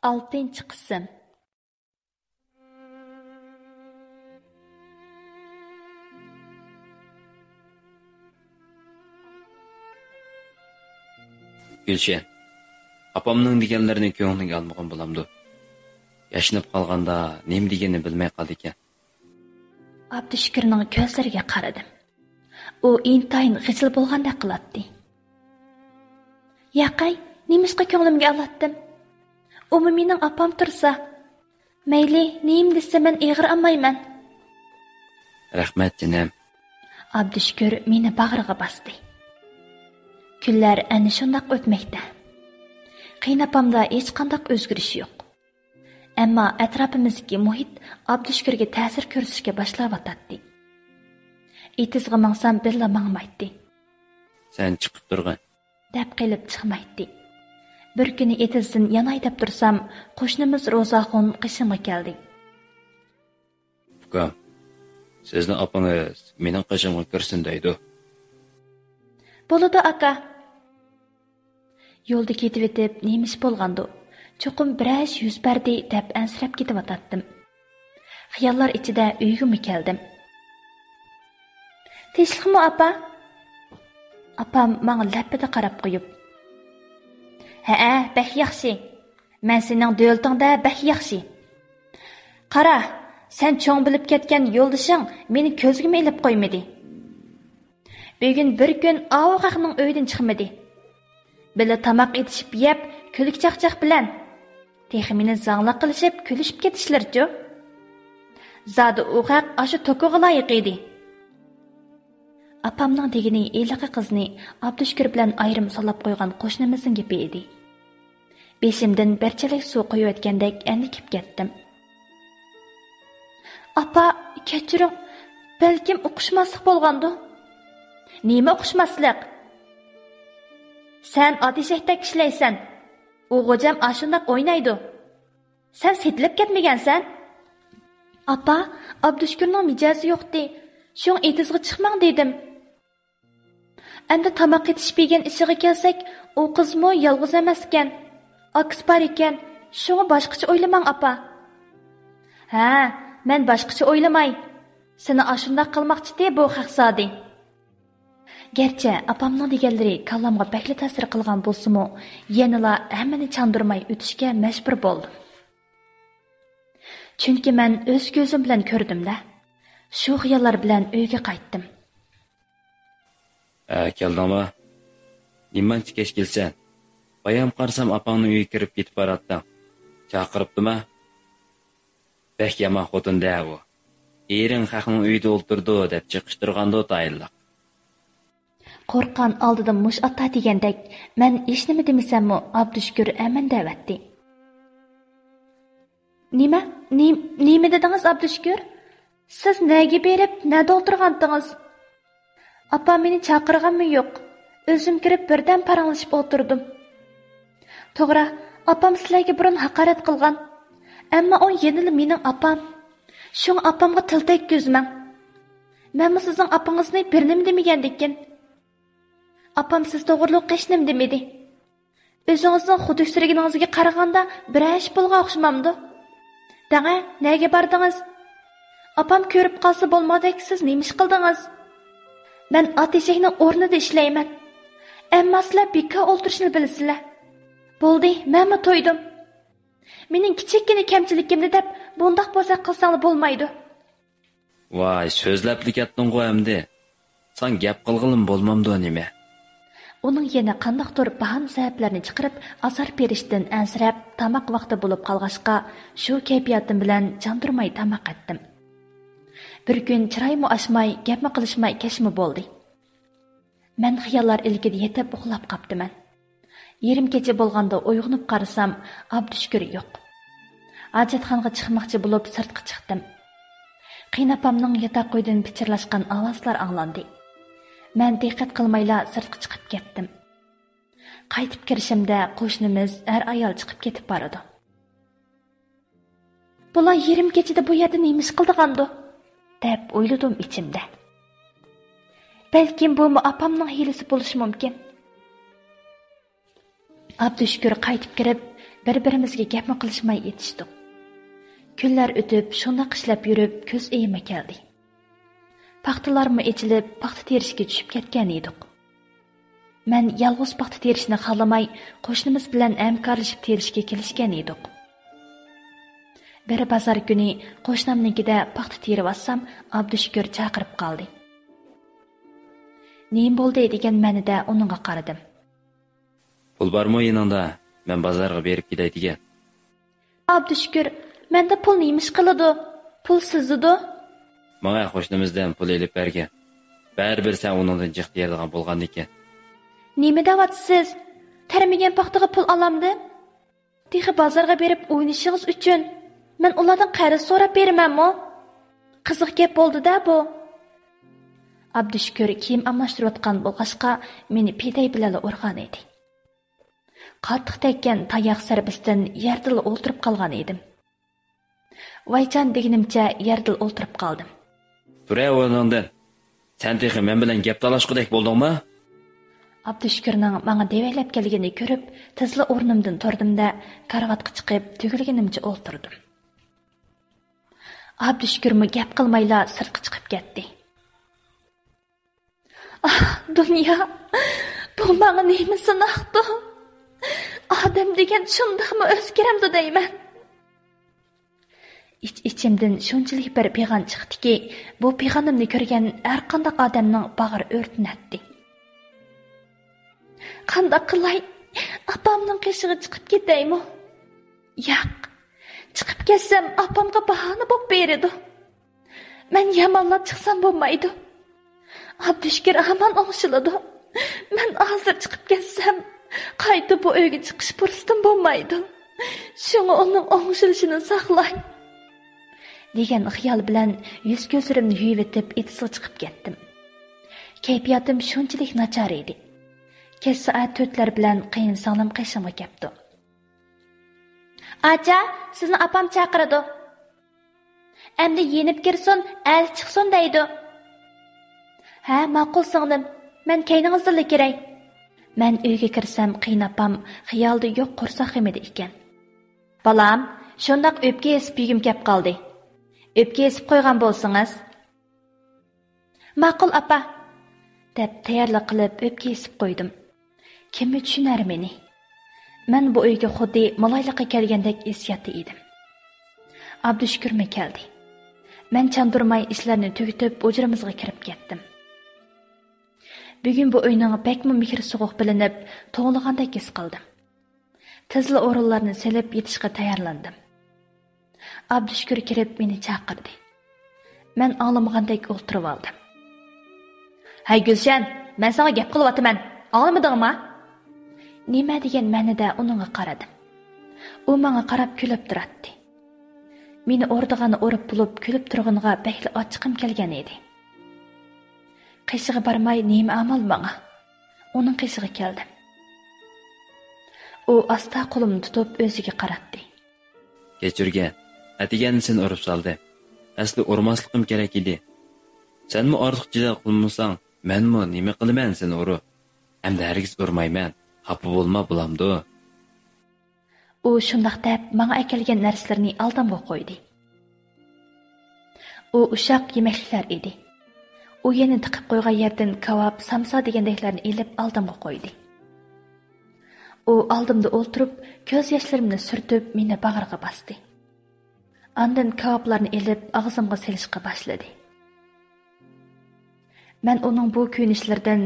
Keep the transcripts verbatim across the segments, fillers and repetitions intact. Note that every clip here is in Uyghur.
ئالتىنچى قىسىم. گۈلشەن، ئاپامنىڭ دېگەنلىرىنى كۆڭلۈڭگە ئالمىغان بولامدۇ؟ ياشىنىپ قالغاندا نېمە دېگىنىنى بىلمەي قالىدىكەن. ئابدۇشۈكۈرنىڭ كۆزلىرىگە قارىدىم. ئۇ ئىنتايىن خىجىل بولغاندەك قىلاتتى. ياقەي، نېمىشقا كۆڭلۈمگە ئالاتتىم؟ ئۇمۇ مېنىڭ ئاپام تۇرسا. مەيلى، نېمە دېسە مەن ئېغىر ئالمايمەن. رەھمەت، جېنىم. ئابدۇشۈكۈر مېنى باغرىغا باستى. كۈنلەر ئەنە شۇنداق ئۆتمەكتە. قېيىنئاپامدا ھېچقانداق ئۆزگىرىش يوق. ئەمما ئەتراپىمىزدىكى مۇھىت ئابدۇشۈكۈرگە تەسىر كۆرسىتىشكە باشلاۋاتاتتى. ئېتىزغا ماڭسام بىللا ماڭمايتتى. سەن چىقىپ تۇرغىن. دەپ قېلىپ چىقمايتتى. بىر كۈنى ئېتىزدىن ياناي دەپ تۇرسام، قوشنىمىز روزاخۇن قېشىمغا كەلدى. ئۇكام، سىزنىڭ ئاپىڭىز مېنىڭ قېشىمغا كىرسۇن دەيدۇ. بولىدۇ، ئاكا. يولدا كېتىۋېتىپ نېمە ئىش بولغاندۇ؟ چوقۇم بىرەر ئىش يۈز بەردى دەپ ئەنسىرەپ كېتىۋاتاتتىم. خىياللار ئىچىدە ئۆيگىمۇ كەلدىم. تىنچلىقمۇ، ئاپا؟ ئاپام ماڭا لەپپىدە قاراپ قويۇپ. ھەئە، بەك ياخشى. مەن سېنىڭ دۆلىتىڭدە بەك ياخشى. قارا، سەن چوڭ بىلىپ كەتكەن يولدىشىڭ مېنى كۆزگىمۇ ئېلىپ قويمىدى. بۈگۈن بىر كۈن ئاۋۇ خەقنىڭ ئۆيىدىن چىقمىدى. بىللە تاماق ئېتىشىپ يەپ، كۈلكە-چاقچاق بىلەن. تېخى مېنى زاڭلىق قىلىشىپ، كۈلۈشۈپ كېتىشلىرىچۇ؟ زادى ئۇ خەق ئاشۇ توكىغا لايىق ئىدى. ئاپامنىڭ دېگىنى ھېلىقى قىزنى ئابدۇشۈكۈر بىلەن ئايرىم سولاپ قويغان قوشنىمىزنىڭ گېپى ئىدى. بېشىمدىن بىر چېلەك سۇ قۇيۇۋەتكەندەك ئەنلىكىپ كەتتىم. ئاپا، كەچۈرۈڭ، بەلكىم ئۇقۇشماسلىق بولغاندۇ؟ نېمە ئۇقۇشماسلىق؟ سەن ئات ئېشەكتەك ئىشلەيسەن. ئۇ غوجام ئاشۇنداق ئوينايدۇ. سەن سېتىلىپ كەتمىگەنسەن؟ ئاپا، ئابدۇشۈكۈرنىڭ مىجەزى يوقتى. شۇڭا ئېتىزغا چىقماڭ دېدىم. ئەمدى تاماق ئېتىشىپ يېگەن ئىشىغا كەلسەك، ئۇ قىزمۇ يالغۇز ئەمەسكەن. ئاكىسى بار ئىكەن. شۇڭا باشقىچە ئويلىماڭ، ئاپا. ھە، مەن باشقىچە ئويلىماي. سېنى ئاشۇنداق قىلماقچىتى بۇ خەق زادى. گەرچە ئاپامنىڭ دېگەنلىرى كاللامغا بەكلا تەسىر قىلغان بولسىمۇ، يەنىلا ھەممىنى چاندۇرماي ئۆتۈشكە مەجبۇر بولدۇم. چۈنكى مەن ئۆز كۆزۈم بىلەن كۆردۈم-دە. شۇ خىياللار بىلەن ئۆيگە قايتتىم. ھە، كەلدىڭما؟ نېمانچە كەچ كېلىسەن؟ بايام قارىسام، ئاپاڭنىڭ ئۆيىگە كىرىپ كېتىپ باراتتىڭ. چاقىرىپتىما؟ بەك يامان خوتۇن-دە ئۇ. ئېرىڭ خەقنىڭ ئۆيىدە ئولتۇرىدۇ دەپ چېقىشتۇرغاندۇ تايىنلىق. قورققان ئالدىدا مۇش ئاتا دېگەندەك، مەن ھېچنېمە دېمىسەممۇ، ئابدۇشۈكۈر ئەمەن دەۋەتتى. نېمە؟ نېم-، نېمە دېدىڭىز، ئابدۇشۈكۈر؟ سىز نەگە بېرىپ، نەدە ئولتۇرغانتىڭىز؟ ئاپام مېنى چاقىرغانمۇ يوق. ئۆزۈم كىرىپ بىردەم پاراڭلىشىپ ئولتۇردۇم. توغرا، ئاپام سىلەرگە بۇرۇن ھاقارەت قىلغان. ئەمما ئۇ يەنىلا مېنىڭ ئاپام. شۇڭا ئاپامغا تىل تەگكۈزمەڭ. مەنمۇ سىزنىڭ ئاپىڭىزنى بىر نېمە دېمىگەندىكىن. ئاپام سىز توغرۇلۇق ھېچنېمە دېمىدى. ئۆزىڭىزنىڭ خۇدۈكسىرىگىنىڭىزگە قارىغاندا بىرەر ئىش بولغان ئوخشىمامدۇ؟ دەڭە، نەگە باردىڭىز؟ ئاپام كۆرۈپ قالسا بولمىغۇدەك سىز نېمە ئىش قىلدىڭىز؟ مەن ئات ئېشەكنىڭ ئورنىدا ئىشلەيمەن. ئەمما سىلەر بىكار ئولتۇرۇشنى بىلىسىلەر. بولدى، مەنمۇ تويدۇم. مېنىڭ كىچىككىنە كەمچىلىكىمنى دەپ بۇنداق بوزەك قىلساڭلار بولمايدۇ. ۋاي، سۆزلەپلا كەتتىڭغۇ ئەمدى. ساڭا گەپ قىلغىلىمۇ بولمامدۇ نېمە؟ ئۇنىڭ يەنە قانداقتۇر باھانە سەۋەبلەرنى چىقىرىپ، ئازار بېرىشتىن ئەنسىرەپ، تاماق ۋاقتى بولۇپ قالغاچقا، شۇ كەيپىياتىم بىلەن جان تۇرماي تاماق ئەتتىم. بىر كۈن چىرايمۇ ئاچماي، گەپمۇ قىلىشماي كەچمۇ بولدى. مەن خىياللار ئىلكىدە يېتىپ ئۇخلاپ قاپتىمەن. يېرىم كېچە بولغاندا ئويغىنىپ قارىسام، ئابدۇشۈكۈر يوق. ھاجەتخانىغا چىقماقچى بولۇپ سىرتقا چىقتىم. قېيىنئاپامنىڭ ياتاق ئۆيىدىن پىچىرلاشقان ئاۋازلار ئاڭلاندى. مەن دىققەت قىلمايلا سىرتقا چىقىپ كەتتىم. قايتىپ كىرىشىمدە قوشنىمىز ئەر-ئايال چىقىپ كېتىپ بارىدۇ. بۇلار يېرىم كېچىدە بۇ يەردە نېمە ئىش قىلىدىغاندۇ؟ دەپ ئويلىدىم ئىچىمدە. بەلكىم بۇمۇ ئاپامنىڭ ھىيلىسى بولۇشى مۇمكىن. ئابدۇشۈكۈر قايتىپ كىرىپ، بىر-بىرىمىزگە گەپمۇ قىلىشماي ئېتىشتۇق. كۈنلەر ئۆتۈپ، شۇنداق ئىشلەپ يۈرۈپ، كۈز ئېيىمۇ كەلدى. پاختىلارمۇ ئېچىلىپ، پاختا تېرىشكە چۈشۈپ كەتكەن ئىدۇق. مەن يالغۇز پاختا تېرىشنى خالىماي، قوشنىمىز بىلەن ھەمكارلىشىپ تېرىشكە كېلىشكەن ئىدۇق. بىر بازار كۈنى قوشنامنىڭكىدە پاختا تېرىۋاتسام، ئابدۇشۈكۈر چاقىرىپ قالدى. «نېمە بولدى؟» دېگەن مەنىدە ئۇنىڭغا قارىدىم. «پۇل بارمۇ يېنىڭدا؟ مەن بازارغا بېرىپ كېلەي» دېگەن. «ئابدۇشۈكۈر، مەندە پۇل نېمە ئىش قىلىدۇ؟ پۇل سىزىدۇ.» «ماڭا قوشنىمىزدىن پۇل ئېلىپ بەرگىن. بەرىبىر سەن ئۇنىڭدىن جىق تېرىدىغان بولغاندىكىن.» «نېمە دەۋاتىسىز؟ تەرمىگەن پاختىغا پۇل ئالامدىم؟ تېخى بازارغا بېرىپ ئوينىشىڭىز ئۈچۈن مەن ئۇلاردىن قەرز سوراپ بېرىمەنمۇ؟ قىزىق گەپ بولدى-دە بۇ.» ئابدۇشۈكۈر كىيىم ئالماشتۇرۇۋاتقان بولغاچقا، مېنى پېدەي بىلەنلا ئۇرغان ئىدى. قاتتىق تەگكەن تاياق زەربىسىدىن يەردىلا ئولتۇرۇپ قالغان ئىدىم. ۋايجان دېگىنىمچە يەردىلا ئولتۇرۇپ قالدىم. «تۇرە ئورنۇڭدىن! سەن تېخى مەن بىلەن گەپ تالاشقۇدەك بولدۇڭما؟» ئابدۇشۈكۈرنىڭ ماڭا دېۋەيلەپ كەلگىنىنى كۆرۈپ، تېزلا ئورنۇمدىن تۇردۇم-دە، كارىۋاتقا چىقىپ، تۈگۈلگىنىمچە ئولتۇردۇم. ئابدۇشۈكۈرمۇ گەپ قىلمايلا سىرتقا چىقىپ كەتتى. ئاھ، دۇنيا، بۇ ماڭا نېمە سىناقتۇ؟ ئادەم دېگەن شۇنداقمۇ ئۆزگىرەمدۇ دەيمەن. ئىچ-ئىچىمدىن شۇنچىلىك بىر پىغان چىقتىكى، بۇ پىغانىمنى كۆرگەن ھەرقانداق ئادەمنىڭ باغرى ئۆرتىنەتتى. قانداق قىلاي؟ ئاپامنىڭ قېشىغا چىقىپ كېتەيمۇ؟ ياق، چىقىپ كەتسەم ئاپامغا باھانە بولۇپ بېرىدۇ. مەن يامانلاپ چىقسام بولمايدۇ. ئابدۇشۈكۈر ھامان ئوڭشىلىدۇ. مەن ھازىر چىقىپ كەتسەم، قايتا بۇ ئۆيگە چىقىش پۇرسىتىم بولمايدۇ. شۇڭا ئۇنىڭ ئوڭشىلىشىنى ساقلاي، دېگەن خىيال بىلەن يۈز-كۆزلىرىمنى يۇيۇۋېتىپ، ئېتىزغا چىقىپ كەتتىم. كەيپىياتىم شۇنچىلىك ناچار ئىدى. كەچ سائەت تۆتلەر بىلەن قېيىنسىڭلىم قېشىمغا كەپتۇ. «ئاچا، سىزنى ئاپام چاقىرىدۇ. ئەمدى يېنىپ كىرسۇن، ئەلچى چىقسۇن دەيدۇ.» «ھە، ماقۇل سىڭلىم، مەن كەينىڭىزدىنلا كىرەي.» مەن ئۆيگە كىرسەم، قېيىنئاپام خىيالدا يوق قورساق غېمىدە ئىكەن. «بالام، شۇنداق ئۆپكە ئېسىپ يېگۈم كەپ قالدى. ئۆپكە ئېسىپ قويغان بولسىڭىز.» «ماقۇل، ئاپا» دەپ تەييارلىق قىلىپ ئۆپكە ئېسىپ قويدۇم. كىممۇ چۈشىنەر مېنى؟ مەن بۇ ئۆيگە خۇددى مالايلىققا كەلگەندەك ھېسسىياتتا ئىدىم. ئابدۇشۈكۈرمۇ كەلدى. مەن چاندۇرماي ئىشلارنى تۈگىتىپ ھۇجرىمىزغا كىرىپ كەتتىم. بۈگۈن بۇ ئۆينىڭ بەكمۇ مېھرى سوغۇق بىلىنىپ، توڭلىغاندەك ھېس قىلدىم. تېزلا ئورۇنلارنى سېلىپ يېتىشقا تەييارلاندىم. ئابدۇشۈكۈر كىرىپ مېنى چاقىردى. مەن ئاڭلىمىغاندەك ئولتۇرۇۋالدىم. «ھەي گۈلشەن، مەن ساڭا گەپ قىلىۋاتىمەن، ئاڭلىمىدىڭما؟» نېمە دېگەن مەنىدە ئۇنىڭغا قارىدىم. ئۇ ماڭا قاراپ كۈلۈپ تۇراتتى. مېنى ئۇرىدىغاننى ئۇرۇپ بولۇپ كۈلۈپ تۇرغىنىغا بەكلا ئاچچىقىم كەلگەن ئىدى. قېشىغا بارماي نېمە ئامال ماڭا؟ ئۇنىڭ قېشىغا كەلدىم. ئۇ ئاستا قولۇمنى تۇتۇپ ئۆزىگە قاراتتى. «كەچۈرگىن، ئەتىگەن سېنى ئۇرۇپ سالدىم. ئەسلى ئۇرماسلىقىم كېرەك ئىدى. سەنمۇ ئارتۇق جېدەل قىلمىساڭ، مەنمۇ نېمە قىلىمەن سېنى ئۇرۇپ؟ ئەمدى ھەرگىز ئۇرمايمەن. خاپا بولما، بولامدۇ؟» ئۇ شۇنداق دەپ ماڭا ئەكەلگەن نەرسىلىرىنى ئالدىمغا قويدى. ئۇ ئۇششاق يېمەكلىكلەر ئىدى. ئۇ يەنە تىقىپ قويغان يەردىن كاۋاپ، سامسا دېگەندەكلەرنى ئېلىپ ئالدىمغا قويدى. ئۇ ئالدىمدا ئولتۇرۇپ، كۆز ياشلىرىمنى سۈرتۈپ، مېنى باغرىغا باستى. ئاندىن كاۋاپلارنى ئېلىپ ئاغزىمغا سېلىشقا باشلىدى. مەن ئۇنىڭ بۇ كۆيۈنۈشلىرىدىن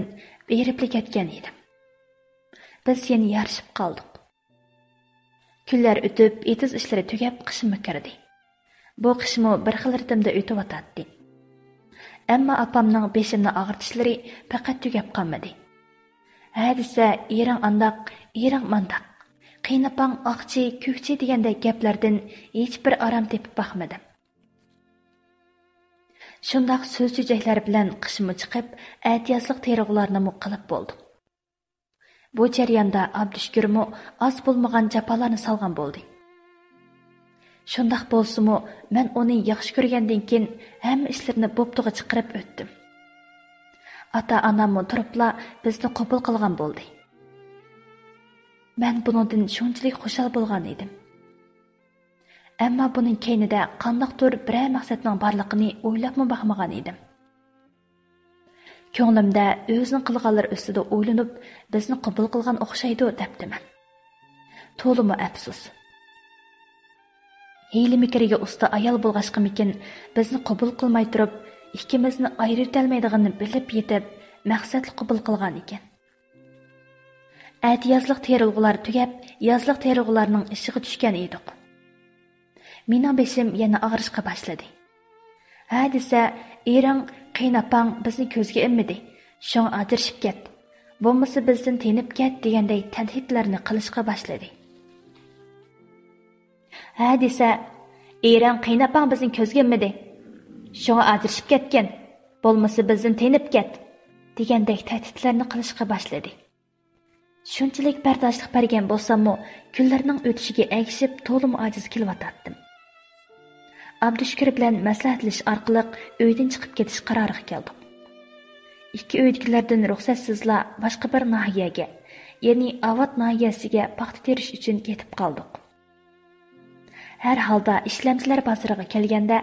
ئېرىپلا كەتكەن ئىدىم. بىز يەنە يارىشىپ قالدۇق. كۈنلەر ئۆتۈپ، ئېتىز ئىشلىرى تۈگەپ، قىشمۇ كىردى. بۇ قىشمۇ بىر خىل رىتىمدا ئۆتۈۋاتاتتى. ئەمما ئاپامنىڭ بېشىمنى ئاغرىتىشلىرى پەقەت تۈگەپ قالمىدى. ھە دېسە، ئېرىڭ ئانداق، ئېرىڭ مانداق. قېيىنئاپاڭ ئاقچى، كۆكچى دېگەندەك گەپلەردىن ھېچبىر ئارام تېپىپ باقمىدىم. شۇنداق سۆز-چۆچەكلەر بىلەن قىشمۇ چىقىپ، ئەتىيازلىق تېرىلغۇلارنىمۇ قىلىپ بولدۇق. بۇ جەرياندا ئابدۇشۈكۈرمۇ ئاز بولمىغان جاپالارنى سالغان بولدى. شۇنداق بولسىمۇ، مەن ئۇنى ياخشى كۆرگەندىن كېيىن ھەممە ئىشلىرىنى بوپتۇغا چىقىرىپ ئۆتتۈم. ئاتا-ئاناممۇ تۇرۇپلا بىزنى قوبۇل قىلغان بولدى. مەن بۇنىڭدىن شۇنچىلىك خۇشال بولغان ئىدىم. ئەمما بۇنىڭ كەينىدە قانداقتۇر بىرەر مەقسەتنىڭ بارلىقىنى ئويلاپمۇ باقمىغان ئىدىم. كۆڭلۈمدە ئۆزىنىڭ قىلغانلىرى ئۈستىدە ئويلىنىپ، بىزنى قوبۇل قىلغان ئوخشايدۇ دەپتىمەن. تولىمۇ ئەپسۇس. ھىيلە-مىكرىگە ئۇستا ئايال بولغاچقىمىكىن، بىزنى قوبۇل قىلماي تۇرۇپ، ئىككىمىزنى ئايرىۋېتەلمەيدىغىنىنى بىلىپ يېتىپ، مەقسەتلىك قوبۇل قىلغان ئىكەن. ئەتە يازلىق تېرىلغۇلار تۈگەپ، يازلىق تېرىلغۇلارنىڭ ئىشىغا چۈشكەن ئىدۇق. مېنىڭ بېشىم يەنە ئاغرىشقا باشلىدى. ھە دېسە، ئېرىڭ، قېيىنئاپاڭ بىزنى كۆزگە ئىلمىدى، شۇڭا ئاجرىشىپ كەت، بولمىسا بىزدىن تېنىپ كەت دېگەندەك تەھدىتلەرنى قىلىشقا باشلىدى. ھە دېسە، ئېرىڭ، قېيىنئاپاڭ بىزنى كۆزگە ئىلمىدى، شۇڭا ئاجرىشىپ كەتكىن، بولمىسا بىزدىن تېنىپ كەت دېگەندەك تەھدىتلەرنى قىلىشقا باشلىدى. شۇنچىلىك بەرداشلىق بەرگەن بولساممۇ، كۈنلەرنىڭ ئۆتۈشىگە ئەگىشىپ تولىمۇ ئاجىز كېلىۋاتاتتىم. ئابدۇشۈكۈر بىلەن مەسلىھەتلىشىش ئارقىلىق ئۆيدىن چىقىپ كېتىش قارارىغا كەلدۇق. ئىككى ئۆيدىكىلەردىن رۇخسەتسىزلا باشقا بىر ناھىيەگە، يەنى ئاۋات ناھىيەسىگە پاختا تېرىش ئۈچۈن كېتىپ قالدۇق. ھەر ھالدا ئىشلەمچىلەر بازىرىغا كەلگەندە،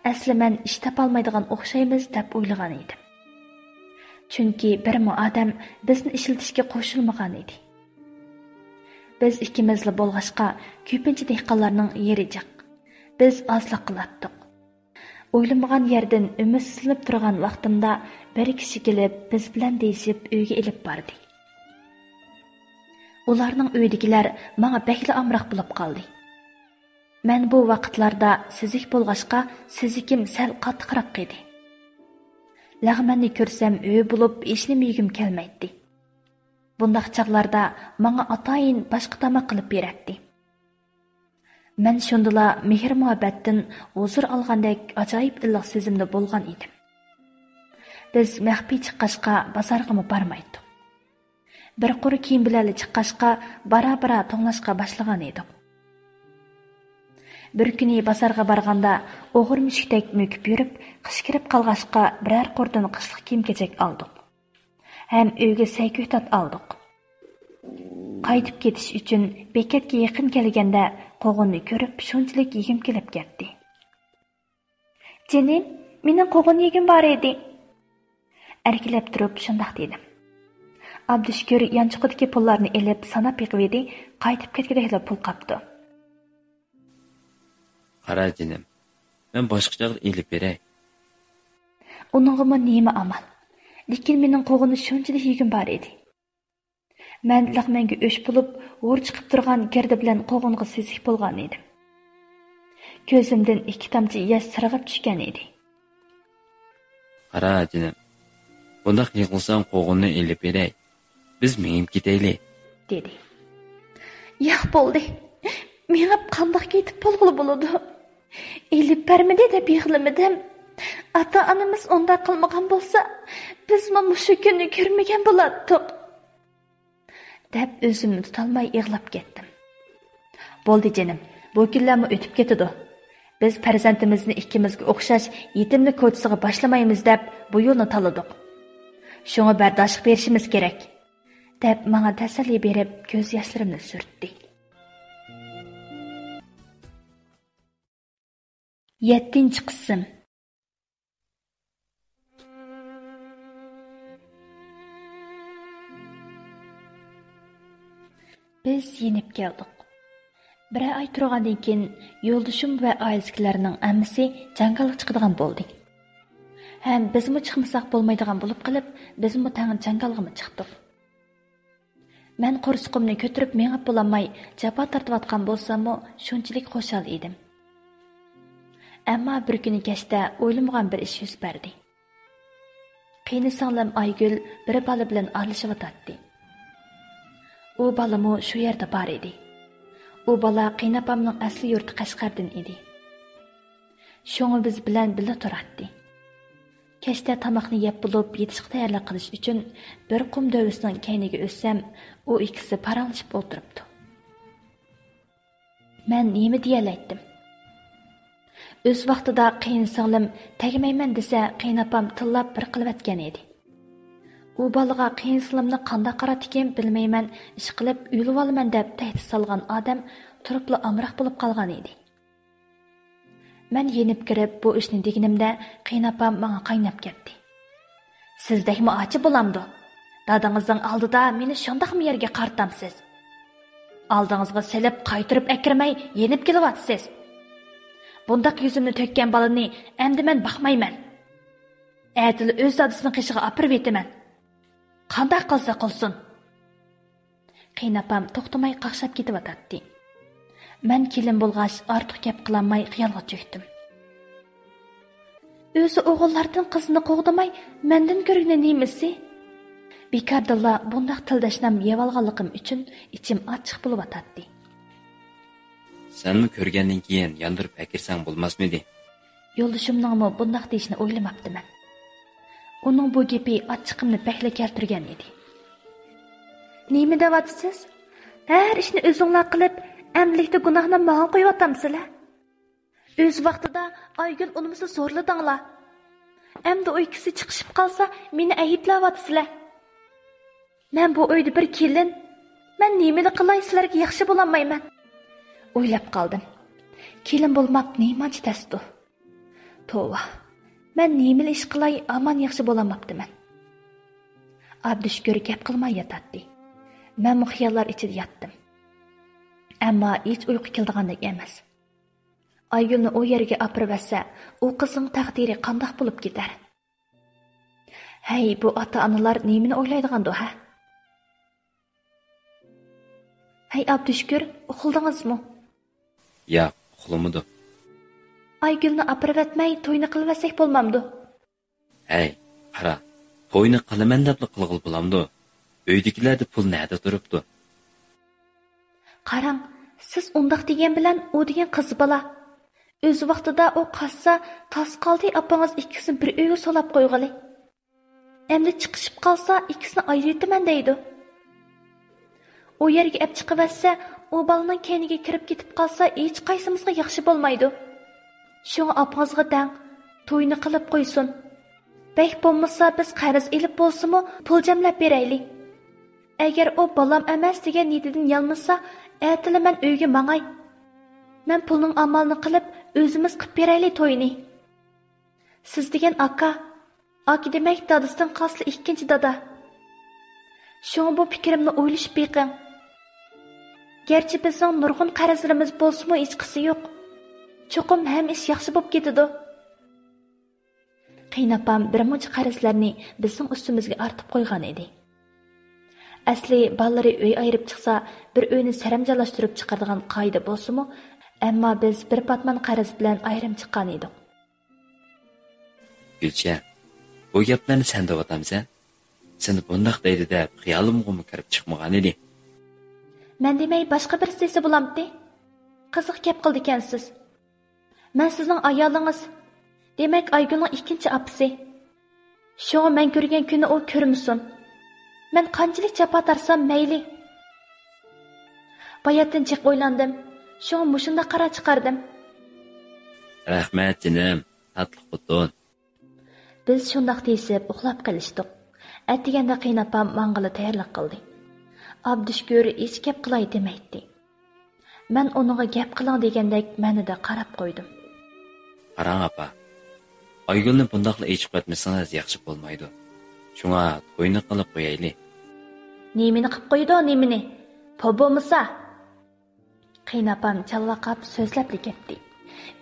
ئەسلى مەن ئىش تاپالمايدىغان ئوخشايمىز دەپ ئويلىغان ئىدىم. چۈنكى بىرمۇ ئادەم بىزنى ئىشلىتىشكە قوشۇلمىغان ئىدى. بىز ئىككىمىزلا بولغاچقا، كۆپىنچە دېھقانلارنىڭ يېرى جىق. بىز ئازلىق قىلاتتۇق. ئويلىمىغان يەردىن ئۈمىدسىزلىنىپ تۇرغان ۋاقتىمدا بىر كىشى كېلىپ، بىز بىلەن دېيىشىپ ئۆيگە ئېلىپ باردى. ئۇلارنىڭ ئۆيىدىكىلەر ماڭا بەكلا ئامراق بولۇپ قالدى. مەن بۇ ۋاقىتلاردا سېزىك بولغاچقا، سېزىكىم سەل قاتتىقراق ئىدى. لەغمەننى كۆرسەم ھۆ بولۇپ ھېچنېمە يېگۈم كەلمەيتتى. بۇنداق چاغلاردا ماڭا ئاتايىن باشقا تاماق قىلىپ بېرەتتى. مەن شۇندىلا مېھىر-مۇھەببەتتىن ھۇزۇر ئالغاندەك ئاجايىپ ئىللىق سېزىمدە بولغان ئىدىم. بىز مەخپىي چىققاچقا، بازارغىمۇ بارمايتتۇق. بىر قۇر كىيىم بىلەنلا چىققاچقا، بارا-بارا توڭلاشقا باشلىغان ئىدۇق. بىر كۈنى بازارغا بارغاندا، ئوغرى مۈشۈكتەك مۆكۈپ يۈرۈپ، قىش كىرىپ قالغاچقا، بىرەر قۇردىن قىشلىق كىيىم-كېچەك ئالدۇق. ھەم ئۆيگە سەي-كۆكتات ئالدۇق. قايتىپ كېتىش ئۈچۈن بېكەتكە يېقىن كەلگەندە، قوغۇننى كۆرۈپ، شۇنچىلىك يېگۈم كېلىپ كەتتى. جېنىم، مېنىڭ قوغۇن يېگۈم بار ئىدى. ئەركىلەپ تۇرۇپ شۇنداق دېدىم. ئابدۇشۈكۈر يانچۇقىدىكى پۇللارنى ئېلىپ ساناپ بېقىۋىدى، قايتىپ كەتكۈدەكلا پۇل قاپتۇ. قارا جېنىم، مەن باشقا چاغدا ئېلىپ بېرەي. ئۇنىڭغىمۇ نېمە ئامال؟ لېكىن مېنىڭ قوغۇننى شۇنچىلىك يېگۈم بار ئىدى. مەن لەغمەنگە ئۆچ بولۇپ، ھور چىقىپ تۇرغان گىردە بىلەن قوغۇنغا سېزىك بولغان ئىدىم. كۆزۈمدىن ئىككى تامچە ياش سىرغىپ چۈشكەن ئىدى. قارا جېنىم، بۇنداق يىغلىساڭ قوغۇننى ئېلىپ بېرەي. بىز مېڭىپ كېتەيلى. دېدى. ياق، بولدى. مېڭىپ قانداق كېتىپ بولغىلى بولىدۇ؟ ئېلىپ بەرمىدى دەپ يىغلىمىدىم. ئاتا-ئانىمىز ئۇنداق قىلمىغان بولسا، بىزمۇ مۇشۇ كۈننى كۆرمىگەن بولاتتۇق. دەپ ئۆزۈمنى تۇتالماي يىغلاپ كەتتىم. بولدى جېنىم، بۇ كۈنلەرمۇ ئۆتۈپ كېتىدۇ. بىز پەرزەنتىمىزنى ئىككىمىزگە ئوخشاش يېتىملىك كوچىسىغا باشلىمايمىز دەپ بۇ يولنى تاللىدۇق. شۇڭا بەرداشلىق بېرىشىمىز كېرەك. دەپ ماڭا تەسەللى بېرىپ كۆز ياشلىرىمنى سۈرتتى. يەتتىنچى قىسىم. بىز يېنىپ كەلدۇق. بىرەر ئاي تۇرغاندىن كېيىن يولدىشىم ۋە ئائىلىسىدىكىلەرنىڭ ھەممىسى جاڭگالغا چىقىدىغان بولدى. ھەم بىزمۇ چىقمىساق بولمايدىغان بولۇپ قېلىپ، بىزمۇ تەڭ جاڭگالغىمۇ چىقتۇق. مەن قورسىقىمنى كۆتۈرۈپ مېڭىپ بولالماي جاپا تارتىۋاتقان بولساممۇ، شۇنچىلىك خۇشال ئىدىم. ئەمما بىر كۈنى كەچتە ئويلىمىغان بىر ئىش يۈز بەردى. قېينىسىڭلىم ئايگۈل بىر بالا بىلەن ئارىلىشىۋاتاتتى. ئۇ بالىمۇ شۇ يەردە بار ئىدى. ئۇ بالا قېيناپامنىڭ ئەسلى يۇرتى قەشقەردىن ئىدى. شۇڭا بىز بىلەن بىللە تۇراتتى. كەچتە تاماقنى يەپ بولۇپ، يېتىشقا تەييارلىق قىلىش ئۈچۈن بىر قۇم دۆۋىسىنىڭ كەينىگە ئۆتسەم، ئۇ ئىككىسى پاراڭلىشىپ ئولتۇرۇپتۇ. مەن نېمە دېيەلەيتتىم؟ ئۆز ۋاقتىدا قېيىنسىڭلىم تەگمەيمەن دېسە، قېيىنئاپام تىللاپ بىر قىلىۋەتكەن ئىدى. ئۇ بالىغا قىيىنچىلىقىمنى قانداق قارارتىكىن بىلمەيمەن، ئىشقىلىپ ئۆلۈۋالىمەن دەپ تەھدىت سالغان ئادەم تۇرۇپلا ئامراق بولۇپ قالغان ئىدى. مەن يېنىپ كىرىپ بۇ ئىشنى دېگىنىمدە، قېيىنئاپام ماڭا قايناپ كەتتى. سىزدەكمۇ ئاچا بولامدۇ؟ دادىڭىزنىڭ ئالدىدا مېنى شۇنداقمۇ يەرگە قارىتامسىز؟ ئالدىڭىزغا سېلىپ قايتۇرۇپ ئەكىرمەي يېنىپ كېلىۋاتىسىز. بۇنداق يۈزۈمنى تۆككەن بالىنى ئەمدى مەن باقمايمەن. ئەتىلا ئۆز دادىسىنىڭ قېشىغا ئاپىرىۋېتىمەن. قانداق قىلسا قىلسۇن. قېيىنئاپام توختىماي قاقشاپ كېتىۋاتاتتى. مەن كېلىن بولغاچ ئارتۇق گەپ قىلالماي خىيالغا چۆكتۈم. ئۆزى ئوغۇللاردىن قىزنى قوغدىماي مەندىن كۆرگىنى نېمىسى؟ بىكاردىنلا بۇنداق تىلداشنام يەۋالغانلىقىم ئۈچۈن ئىچىم ئاچچىق بولۇۋاتاتتى. سەنمۇ كۆرگەندىن كېيىن ياندۇرۇپ ئەكىرسەڭ بولماسمىدى؟ يولدىشىمنىڭمۇ بۇنداق دېيىشىنى ئويلىماپتىمەن. ئۇنىڭ بۇ گېپى ئاچچىقىمنى بەكلا كەلتۈرگەن ئىدى. نېمە دەۋاتىسىز؟ ھەر ئىشنى ئۆزۈڭلار قىلىپ، ئەمدىلىكتە گۇناھنى ماڭا قويۇۋاتامسىلەر؟ ئۆز ۋاقتىدا ئايگۈل ئۇنىمىسا زورلىدىڭلار. ئەمدى ئۇ ئىككىسى چىقىشىپ قالسا، مېنى ئەيىبلەۋاتىسىلەر. مەن بۇ ئۆيدە بىر كېلىن. مەن نېمىلا قىلاي، سىلەرگە ياخشى بولالمايمەن. ئويلاپ قالدىم. كېلىن بولماق نېمانچە تەستۇ؟ توۋا، مەن نېمىلا ئىش قىلاي، ھامان ياخشى بولالماپتىمەن. ئابدۇشۈكۈر گەپ قىلماي ياتاتتى. مەنمۇ خىياللار ئىچىدە ياتتىم. ئەمما ھېچ ئۇيقۇ كېلىدىغاندەك ئەمەس. ئايگۈلنى ئۇ يەرگە ئاپىرىۋەتسە، ئۇ قىزنىڭ تەقدىرى قانداق بولۇپ كېتەر؟ ھەي، بۇ ئاتا-ئانىلار نېمىنى ئويلايدىغاندۇ، ھە؟ ھەي، ئابدۇشۈكۈر، ئۇخلىدىڭىزمۇ؟ ياق، ئۇخلىمىدۇم. ئايگۈلنى ئاپىرىۋەتمەي توينى قىلىۋەتسەك بولمامدۇ؟ ھەي، قارا، توينى قىلىمەن دەپلا قىلغىلى بولامدۇ؟ ئۆيدىكىلەردە پۇل نەدە تۇرۇپتۇ؟ قاراڭ، سىز ئۇنداق دېگەن بىلەن ئۇ دېگەن قىز بالا. ئۆز ۋاقتىدا ئۇ قاچسا، تاس قالدى ئاپىڭىز ئىككىسىنى بىر ئۆيگە سولاپ قويغىلى. ئەمدى چىقىشىپ قالسا، ئىككىسىنى ئايرىۋېتىمەن دەيدۇ. ئۇ يەرگە ئەپ چىقىۋەتسە، ئۇ بالىنىڭ كەينىگە كىرىپ كېتىپ قالسا، ھېچقايسىمىزغا ياخشى بولمايدۇ. شۇڭا ئاپىڭىزغا دەڭ، توينى قىلىپ قويسۇن. بەك بولمىسا، بىز قەرز ئېلىپ بولسىمۇ، پۇل جەملەپ بېرەيلى. ئەگەر ئۇ بالام ئەمەس دېگەن نىيىتىدىن يانمىسا، ئەتىلا مەن ئۆيگە ماڭاي. مەن پۇلنىڭ ئامالىنى قىلىپ، ئۆزىمىز قىلىپ بېرەيلى توينى. سىز دېگەن ئاكا، ئاكا دېمەك دادىسىدىن قالسىلا ئىككىنچى دادا. شۇڭا بۇ پىكرىمنى ئويلىشىپ بېقىڭ. گەرچە بىزنىڭ نۇرغۇن قەرزلىرىمىز بولسىمۇ ھېچقىسى يوق. چوقۇم ھەممە ئىش ياخشى بولۇپ كېتىدۇ. قېيىنئاپام بىر مۇنچە قەرزلەرنى بىزنىڭ ئۈستىمىزگە ئارتىپ قويغان ئىدى. ئەسلى بالىلىرى ئۆي ئايرىپ چىقسا، بىر ئۆينى سەرەمجانلاشتۇرۇپ چىقىرىدىغان قائىدە بولسىمۇ، ئەمما بىز بىر پاتمان قەرز بىلەن ئايرىم چىققان ئىدۇق. گۈلشەن، بۇ گەپلەرنى سەن دەۋاتامسەن؟ سېنى بۇنداق دەيدۇ دەپ خىيالىمغىمۇ كىرىپ چىقمىغان ئىدى. مەن دېمەي باشقا بىرسى دېسە بولامتى؟ قىزىق گەپ قىلىدىكەنسىز. مەن سىزنىڭ ئايالىڭىز. دېمەك، ئايگۈلنىڭ ئىككىنچى ئاپىسى. شۇڭا مەن كۆرگەن كۈنى ئۇ كۆرمىسۇن. مەن قانچىلىك جاپا تارتسام مەيلى. باياتىن جىق ئويلاندىم. شۇڭا مۇشۇنداق قارار چىقاردىم. رەھمەت، جېنىم، تاتلىق خوتۇن. بىز شۇنداق دېيىشىپ ئۇخلاپ قېلىشتۇق. ئەتىگەندە قېيىنئاپام ماڭغىلى تەييارلىق قىلدى. ئابدۇشۈكۈر ھېچ گەپ قىلاي دېمەيتتى. مەن ئۇنىڭغا گەپ قىلىڭ دېگەندەك مەنىدە قاراپ قويدۇم. قاراڭ ئاپا، ئايگۈلنى بۇنداقلا ئېچىپ قويمىسىڭىز ياخشى بولمايدۇ. شۇڭا توينى قىلىپ قويايلى. نېمىنى قىلىپ قويىدۇ، نېمىنى؟ پۇل بولمىسا؟ قېيىنئاپام چالۋاقاپ سۆزلەپلا كەتتى.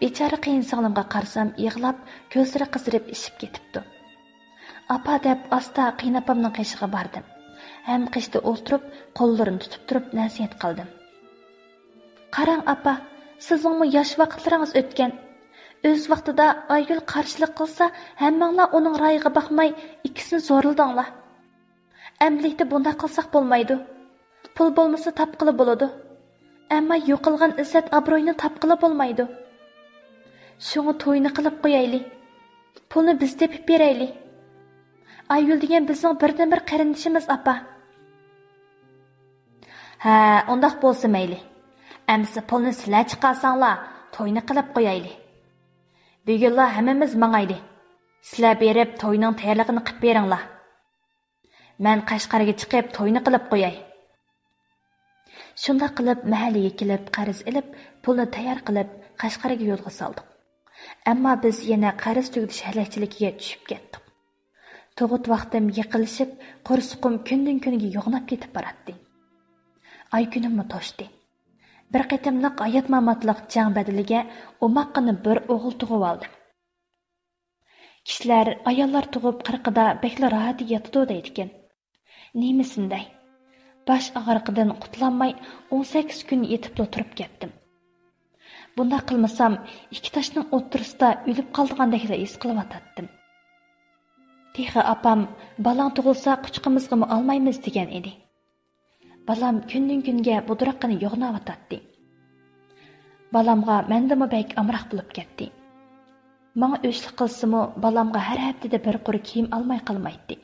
بىچارە قېيىنسىڭلىمغا قارىسام يىغلاپ، كۆزلىرى قىزىرىپ ئىششىپ كېتىپتۇ. ئاپا دەپ ئاستا قېيىنئاپامنىڭ قېشىغا باردىم. ھەم قېشىدا ئولتۇرۇپ، قوللىرىنى تۇتۇپ تۇرۇپ نەسىھەت قىلدىم. قاراڭ ئاپا، سىزنىڭمۇ ياش ۋاقىتلىرىڭىز ئۆتكەن. ئۆز ۋاقتىدا ئايگۈل قارشىلىق قىلسا، ھەممىڭلار ئۇنىڭ رايىغا باقماي ئىككىسىنى زورلىدىڭلار. ئەمدىلىكتە بۇنداق قىلساق بولمايدۇ. پۇل بولمىسا تاپقىلى بولىدۇ. ئەمما يوقالغان ئىززەت ئابرۇينى تاپقىلى بولمايدۇ. شۇڭا توينى قىلىپ قويايلى. پۇلنى بىز تېپىپ بېرەيلى. ئايگۈل دېگەن بىزنىڭ بىردىنبىر قېرىندىشىمىز، ئاپا. ھە، ئۇنداق بولسا مەيلى. ئەمىسە پۇلنى سىلەر چىقارساڭلار، توينى قىلىپ قويايلى. بۈگۈنلا ھەممىمىز ماڭايلى. سىلەر بېرىپ توينىڭ تەييارلىقىنى قىپ بېرىڭلار. مەن قەشقەرگە چىقىپ توينى قىلىپ قوياي. شۇنداق قىلىپ مەھەللىگە كېلىپ قەرز ئېلىپ، پۇلنى تەييار قىلىپ قەشقەرگە يولغا سالدۇق. ئەمما بىز يەنە قەرز تۈگىتىش ھەلەكچىلىكىگە چۈشۈپ كەتتۇق. تۇغۇت ۋاقتىم يېقىنلىشىپ، قورسىقىم كۈندىن-كۈنگە يوغىناپ كېتىپ باراتتى. ئاي كۈنۈممۇ توشتى. بىر قېتىملىق ھايات-ماماتلىق جەڭ بەدىلىگە ئوماققىنە بىر ئوغۇل تۇغۇۋالدىم. كىشىلەر ئاياللار تۇغۇپ قىرىقىدا بەكلا راھەتىگە ياتىدۇ دەيدىكەن. نېمىسىندەي؟ باش ئاغرىقىدىن قۇتۇلالماي، ئون سەككىز كۈن يېتىپلا تۇرۇپ كەتتىم. بۇنداق قىلمىسام، ئىككى تاشنىڭ ئوتتۇرىسىدا ئۆلۈپ قالىدىغاندەكلا ھېس قىلىۋاتاتتىم. تېخى ئاپام، «بالاڭ تۇغۇلسا، قۇچىقىمىزغىمۇ ئالمايمىز» دېگەن ئىدى. بالام كۈندىن-كۈنگە بۇدراققىنە يوغىناۋاتاتتى. بالامغا مەندىنمۇ بەك ئامراق بولۇپ كەتتى. ماڭا ئۆچلۈك قىلسىمۇ، بالامغا ھەر ھەپتىدە بىر قۇر كىيىم ئالماي قالمايتتى.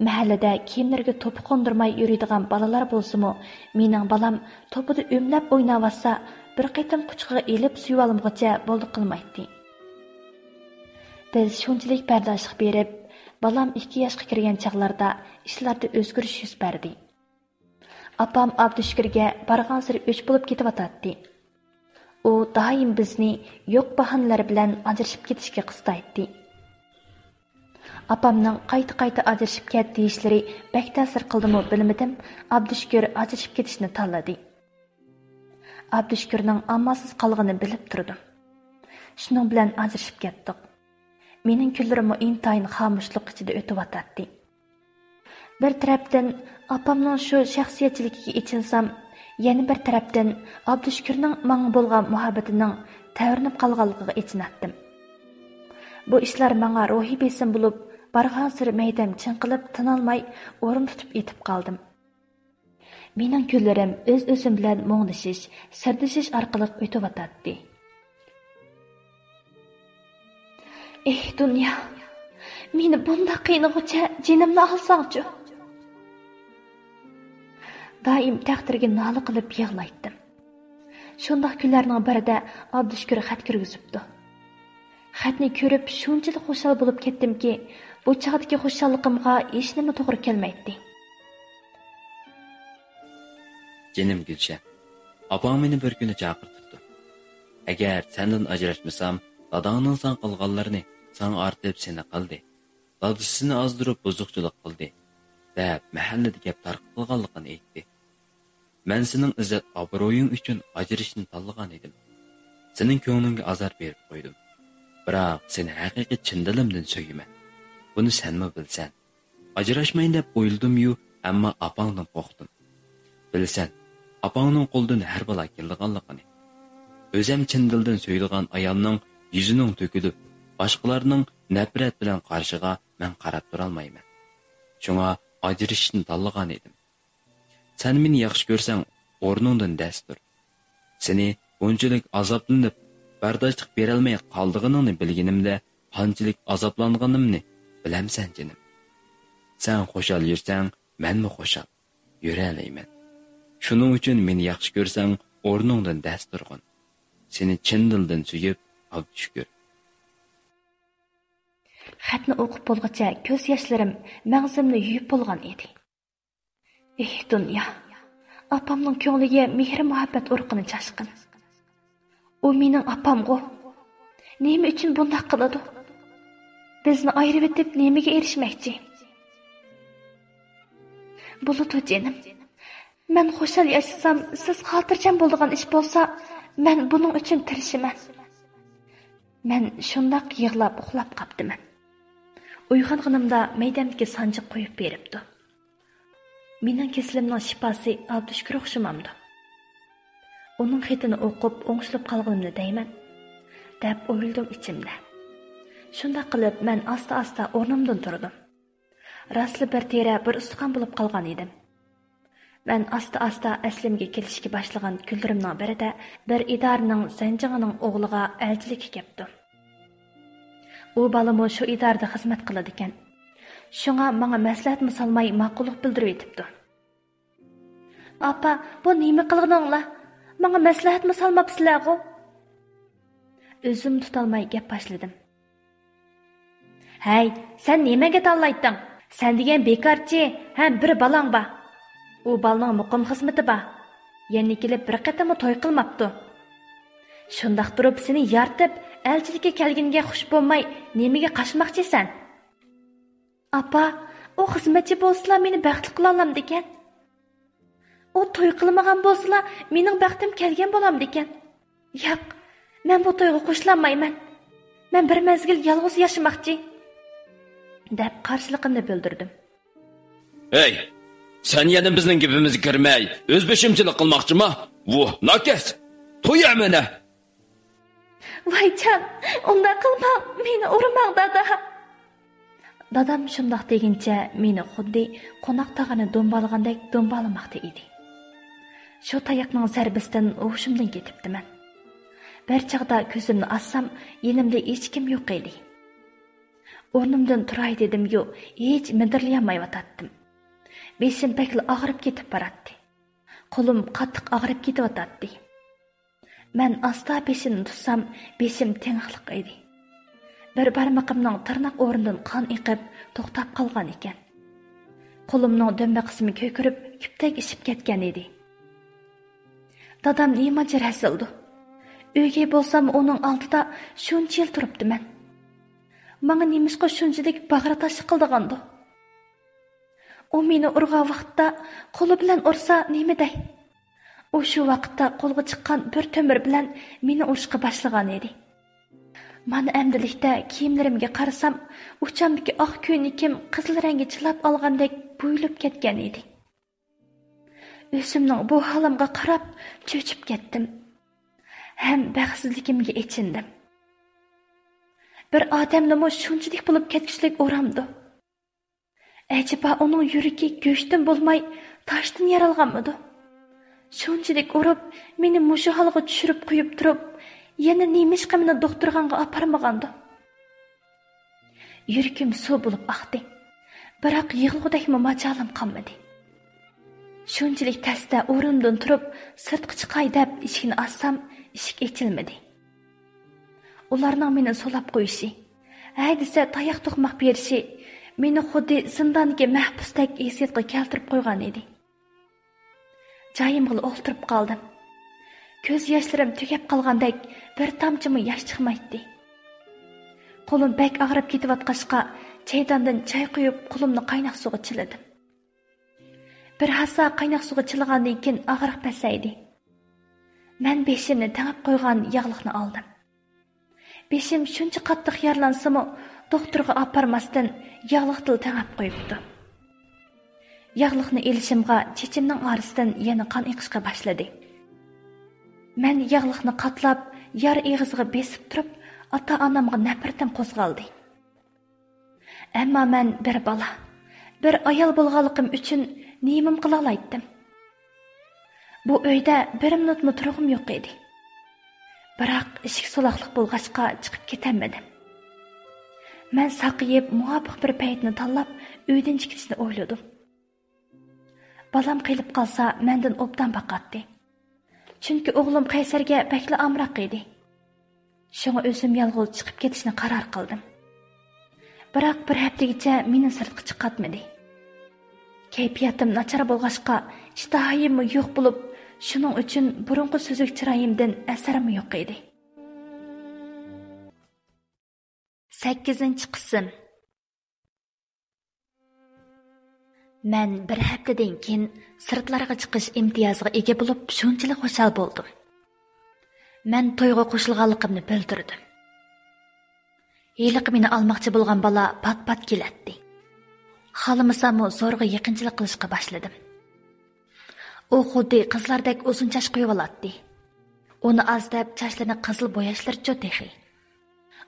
مەھەللىدە كىيىملىرىگە توپا قوندۇرماي يۈرىدىغان بالىلار بولسىمۇ، مېنىڭ بالام توپىدا ئۆمىلەپ ئويناۋاتسا، بىر قېتىم قۇچىقىغا ئېلىپ سۈيۈۋالمىغۇچە بولدى قىلمايتتى. بىز شۇنچىلىك بەرداشلىق بېرىپ، بالام ئىككى ياشقا كىرگەن چاغلاردا ئىشلاردا ئۆزگىرىش يۈز بەردى. ئاپام ئابدۇشۈكۈرگە بارغانسېرى ئۆچ بولۇپ كېتىۋاتاتتى. ئۇ دائىم بىزنى يوق باھانىلەر بىلەن ئاجرىشىپ كېتىشكە قىستايتتى. ئاپامنىڭ قايتا-قايتا «ئاجرىشىپ كەت» دېيىشلىرى بەك تەسىر قىلدىمۇ بىلمىدىم، ئابدۇشۈكۈر ئاجرىشىپ كېتىشنى تاللىدى. ئابدۇشۈكۈرنىڭ ئامالسىز قالغىنىنى بىلىپ تۇردۇم. شۇنىڭ بىلەن ئاجرىشىپ كەتتۇق. مېنىڭ كۈنلىرىممۇ ئىنتايىن خامۇشلۇق ئىچىدە ئۆتۈۋاتاتتى. بىر تەرەپتىن ئاپامنىڭ شۇ شەخسىيەتچىلىكىگە ئېچىنسام، يەنە بىر تەرەپتىن ئابدۇشۈكۈرنىڭ ماڭا بولغان مۇھەببىتىنىڭ تەۋرىنىپ قالغانلىقىغا ئېچىناتتىم. بۇ ئىشلار ماڭا روھىي بېسىم بولۇپ، بارغانسېرى مەيدەم چىڭقىلىپ، تىنالماي ئورۇن تۇتۇپ يېتىپ قالدىم. مېنىڭ كۈنلىرىم ئۆز-ئۆزۈم بىلەن مۇڭدىشىش، سىردىشىش ئارقىلىق ئۆتۈۋاتاتتى. ئېھ، دۇنيا، مېنى بۇنداق قىينىغۇچە جېنىمنى ئالساڭچۇ! دائىم تەقدىرگە نالە قىلىپ يىغلايتتىم. شۇنداق كۈنلەرنىڭ بىرىدە ئابدۇشۈكۈر خەت كىرگۈزۈپتۇ. خەتنى كۆرۈپ شۇنچىلىك خۇشال بولۇپ كەتتىمكى، بۇ چاغدىكى خۇشاللىقىمغا ھېچنېمە توغرا كەلمەيتتى. جېنىم گۈلشەن، ئاپاڭ مېنى بىر كۈنى چاقىرتىپتۇ. ئەگەر سەندىن ئاجراشمىسام، داداڭنىڭ ساڭا قىلغانلىرىنى ساڭا ئارتىپ سېنى قىلدى. دادىسى سېنى ئازدۇرۇپ بۇزۇقچىلىق قىلدى، دەپ مەھەللىدە گەپ تارقىتىلغانلىقىنى ئېيتتى. مەن سېنىڭ ئىززەت ئابرۇيۇڭ ئۈچۈن ئاجرىشىشنى تاللىغان ئىدىم. سېنىڭ كۆڭلۈڭگە ئازار بېرىپ قويدۇم. بىراق سېنى ھەقىقىي چىن دىلىمدىن سۆيىمەن. بۇنى سەنمۇ بىلىسەن. ئاجراشمايمەن دەپ ئويلىدىميۇ، ئەمما ئاپاڭدىن قورقتۇم. بىلىسەن، ئاپاڭنىڭ قولىدىن ھەر بالا كېلىدىغانلىقىنى. ئۆزەم چىن دىلدىن سۆيىدىغان ئايالنىڭ يۈزىنىڭ تۆكۈلۈپ، باشقىلارنىڭ نەپرەت بىلەن قارىشىغا مەن قاراپ تۇرالمايمەن. شۇڭا ئاجرىشىشنى تاللىغان ئىدىم. سەن مېنى ياخشى كۆرسەڭ، ئورنۇڭدىن دەس تۇر. سېنى بۇنچىلىك ئازابلىنىپ، بەرداشلىق بېرەلمەي قالىدىغىنىڭنى بىلگىنىمدە، قانچىلىك ئازابلانغىنىمنى بىلەمسەن، جېنىم؟ سەن خۇشال يۈرسەڭ، مەنمۇ خۇشال يۈرەلەيمەن. شۇنىڭ ئۈچۈن مېنى ياخشى كۆرسەڭ، ئورنۇڭدىن دەس تۇرغىن. سېنى چىن دىلدىن سۆيۈپ، ئابدۇشۈكۈر. خەتنى ئوقۇپ بولغۇچە كۆز ياشلىرىم مەڭزىمنى يۇيۇپ بولغان ئىدى. ئېھ، دۇنيا! ئاپامنىڭ كۆڭلىگە مېھىر-مۇھەببەت ئۇرۇقىنى چاچقىن. ئۇ مېنىڭ ئاپامغۇ. نېمە ئۈچۈن بۇنداق قىلىدۇ؟ بىزنى ئايرىۋېتىپ نېمىگە ئېرىشمەكچى؟ بولىدۇ، جېنىم. مەن خۇشال ياشىسام، سىز خاتىرجەم بولىدىغان ئىش بولسا، مەن بۇنىڭ ئۈچۈن تىرىشىمەن. مەن شۇنداق يىغلاپ ئۇخلاپ قاپتىمەن. ئويغانغىنىمدا مەيدەمدىكى سانجىق قويۇپ بېرىپتۇ. مېنىڭ كېسىلىمنىڭ شىپاسى ئابدۇشۈكۈر ئوخشىمامدۇ؟ ئۇنىڭ خېتىنى ئوقۇپ ئوڭشىلىپ قالغىنىمنى دەيمەن، دەپ ئويلىدىم ئىچىمدە. شۇنداق قىلىپ مەن ئاستا-ئاستا ئورنۇمدىن تۇردۇم. راسلا بىر تېرە، بىر ئۇستىخان بولۇپ قالغان ئىدىم. مەن ئاستا-ئاستا ئەسلىمگە كېلىشكە باشلىغان كۈنلىرىمنىڭ بىرىدە بىر ئىدارىنىڭ زەنجىڭىنىڭ ئوغلىغا ئەلچىلىككە كەپتۇ. ئۇ بالىمۇ شۇ ئىدارىدە خىزمەت قىلىدىكەن. شۇڭا ماڭا مەسلىھەتمۇ سالماي ماقۇللۇق بىلدۈرۈۋېتىپتۇ. «ئاپا، بۇ نېمە قىلغىنىڭلار؟ ماڭا مەسلىھەتمۇ سالماپسىلەرغۇ؟» ئۆزۈمنى تۇتالماي گەپ باشلىدىم. «ھەي، سەن نېمەگە تاللايتتىڭ؟ سەن دېگەن بىكارچى، ھە، بىر بالاڭ بار. ئۇ بالىنىڭ مۇقىم خىزمىتى بار. يەنە كېلىپ بىر قېتىممۇ توي قىلماپتۇ. شۇنداق تۇرۇپ سېنى يارىتىپ، ئەلچىلىككە كەلگىنىگە خۇش بولماي، نېمىگە قاچماقچىسەن؟ ئاپا، ئۇ خىزمەتچى بولسىلا مېنى بەختلىك قىلالامدىكەن؟ ئۇ توي قىلمىغان بولسىلا مېنىڭ بەختىم كەلگەن بولامدىكەن؟ ياق، مەن بۇ تويغا قوشۇلالمايمەن. مەن بىر مەزگىل يالغۇز ياشىماقچى، دەپ قارشىلىقىمنى بىلدۈردۈم. ھەي، سەن يەنە بىزنىڭ گېپىمىزگە كىرمەي، ئۆز بېشىمچىلىق قىلماقچىما؟ ۋۇھ، ناكەس! توي ئەمەنە! ۋايجان، ئۇنداق قىلماڭ، مېنى ئۇرماڭ، دادا! دادام شۇنداق دېگىنىچە مېنى خۇددى قوناق تاغىنى دومبالىغاندەك دومبالىماقتا ئىدى. شۇ تاياقنىڭ زەربىسىدىن ھوشۇمدىن كېتىپتىمەن. بىر چاغدا كۆزۈمنى ئاچسام، يېنىمدا ھېچكىم يوق ئىدى. ئورنۇمدىن تۇراي دېدىمگۇ، ھېچ مىدىرلىيالمايۋاتاتتىم. بېشىم بەكلا ئاغرىپ كېتىپ باراتتى. قولۇم قاتتىق ئاغرىپ كېتىۋاتاتتى. مەن ئاستا بېشىمنى تۇتسام، بېشىم تىڭىقلىق ئىدى. بىر بارمىقىمنىڭ تىرناق ئورنىدىن قان ئېقىپ، توختاپ قالغان ئىكەن. قولۇمنىڭ دۈمبە قىسمى كۆكىرىپ، كۈپتەك ئىششىپ كەتكەن ئىدى. دادام نېمانچە رەزىلدۇ. ئۆيگە بولسام، ئۇنىڭ ئالدىدا شۇنچە يىل تۇرۇپتىمەن. ماڭا نېمىشقا شۇنچىلىك باغرى تاشلىق قىلىدىغاندۇ؟ ئۇ مېنى ئۇرغان ۋاقىتتا قولى بىلەن ئۇرسا نېمە دەي؟ ئۇ شۇ ۋاقىتتا قولغا چىققان بىر تۆمۈر بىلەن مېنى ئۇرۇشقا باشلىغان ئىدى. مانا ئەمدىلىكتە كىيىملىرىمگە قارىسام، ئۇچامدىكى ئاق كۆينىكىم قىزىل رەڭگە چىلاپ ئالغاندەك بۇيۇلۇپ كەتكەن ئىدى. ئۆزۈمنىڭ بۇ ھالىمغا قاراپ چۆچۈپ كەتتىم ھەم بەختسىزلىكىمگە ئېچىندىم. بىر ئادەمنىمۇ شۇنچىلىك بولۇپ كەتكۈسىلىك ئۇرامدۇ؟ ئەجەبا ئۇنىڭ يۈرىكى گۆشتىن بولماي، تاشتىن يارالغانمىدۇ؟ شۇنچىلىك ئۇرۇپ، مېنى مۇشۇ ھالغا چۈشۈرۈپ قويۇپ تۇرۇپ، يەنە نېمىشقا مېنى دوختۇرخانىغا ئاپارمىغاندۇ؟ يۈرىكىم سۇ بولۇپ ئاقتى. بىراق يىغلىغۇدەكمۇ ماجالىم قالمىدى. شۇنچىلىك تەستە ئورنۇمدىن تۇرۇپ، سىرتقا چىقاي دەپ ئىشىكنى ئاچسام، ئىشىك ئېچىلمىدى. ئۇلارنىڭ مېنى سولاپ قويۇشى، ھەي دېسە تاياق توقماق بېرىشى مېنى خۇددى زىنداندىكى مەھبۇستەك ھېسسىياتقا كەلتۈرۈپ قويغان ئىدى. جايىمغىلا ئولتۇرۇپ قالدىم. كۆز ياشلىرىم تۈگەپ قالغاندەك، بىر تامچىمۇ ياش چىقمايتتى. قولۇم بەك ئاغرىپ كېتىۋاتقاچقا، چەيداندىن چاي قۇيۇپ، قولۇمنى قايناق سۇغا چىلىدىم. بىر ھاسا قايناق سۇغا چىلىغاندىن كېيىن ئاغرىق پەسەيدى. مەن بېشىمنى تېڭىپ قويغان ياغلىقنى ئالدىم. بېشىم شۇنچە قاتتىق يارىلانسىمۇ، دوختۇرغا ئاپارماستىن، ياغلىقتىلا تېڭىپ قويۇپتۇ. ياغلىقنى ئېلىشىمغا، چېچىمنىڭ ئارىسىدىن يەنە قان ئېقىشقا باشلىدى. مەن ياغلىقنى قاتلاپ، يارا ئېغىزىغا بېسىپ تۇرۇپ، ئاتا-ئانامغا نەپرىتىم قوزغالدى. ئەمما مەن بىر بالا، بىر ئايال بولغانلىقىم ئۈچۈن نېمىمۇ قىلالايتتىم؟ بۇ ئۆيدە بىر مىنۇتمۇ تۇرغۇم يوق ئىدى. بىراق ئىشىك سولاقلىق بولغاچقا، چىقىپ كېتەلمىدىم. مەن ساقىيىپ، مۇۋاپىق بىر پەيتنى تاللاپ، ئۆيدىن چىقىشنى ئويلىدىم. بالام قېلىپ قالسا، مەندىن ئوبدان باقاتتى. چۈنكى ئوغلۇم قەيسەرگە بەكلا ئامراق ئىدى. شۇڭا ئۆزۈم يالغۇز چىقىپ كېتىشنى قارار قىلدىم. بىراق بىر ھەپتىگىچە مېنى سىرتقا چىقارتمىدى. كەيپىياتىم ناچار بولغاچقا، ئىشتىھايىممۇ يوق بولۇپ، شۇنىڭ ئۈچۈن بۇرۇنقى سۈزۈك چىرايىمدىن ئەسەرمۇ يوق ئىدى. سەككىزىنچى قىسىم. مەن بىر ھەپتىدىن كېيىن سىرتلارغا چىقىش ئىمتىيازىغا ئىگە بولۇپ، شۇنچىلىك خۇشال بولدۇم. مەن تويغا قوشۇلغانلىقىمنى بىلدۈردۈم. ھېلىقى مېنى ئالماقچى بولغان بالا پات-پات كېلەتتى. خالىمىساممۇ زورغا يېقىنچىلىق قىلىشقا باشلىدىم. ئۇ خۇددى قىزلاردەك ئۇزۇن چاچ قويۇۋالاتتى. ئۇنى ئاز دەپ، چاچلىرىنى قىزىل بوياشلىرىچۇ تېخى.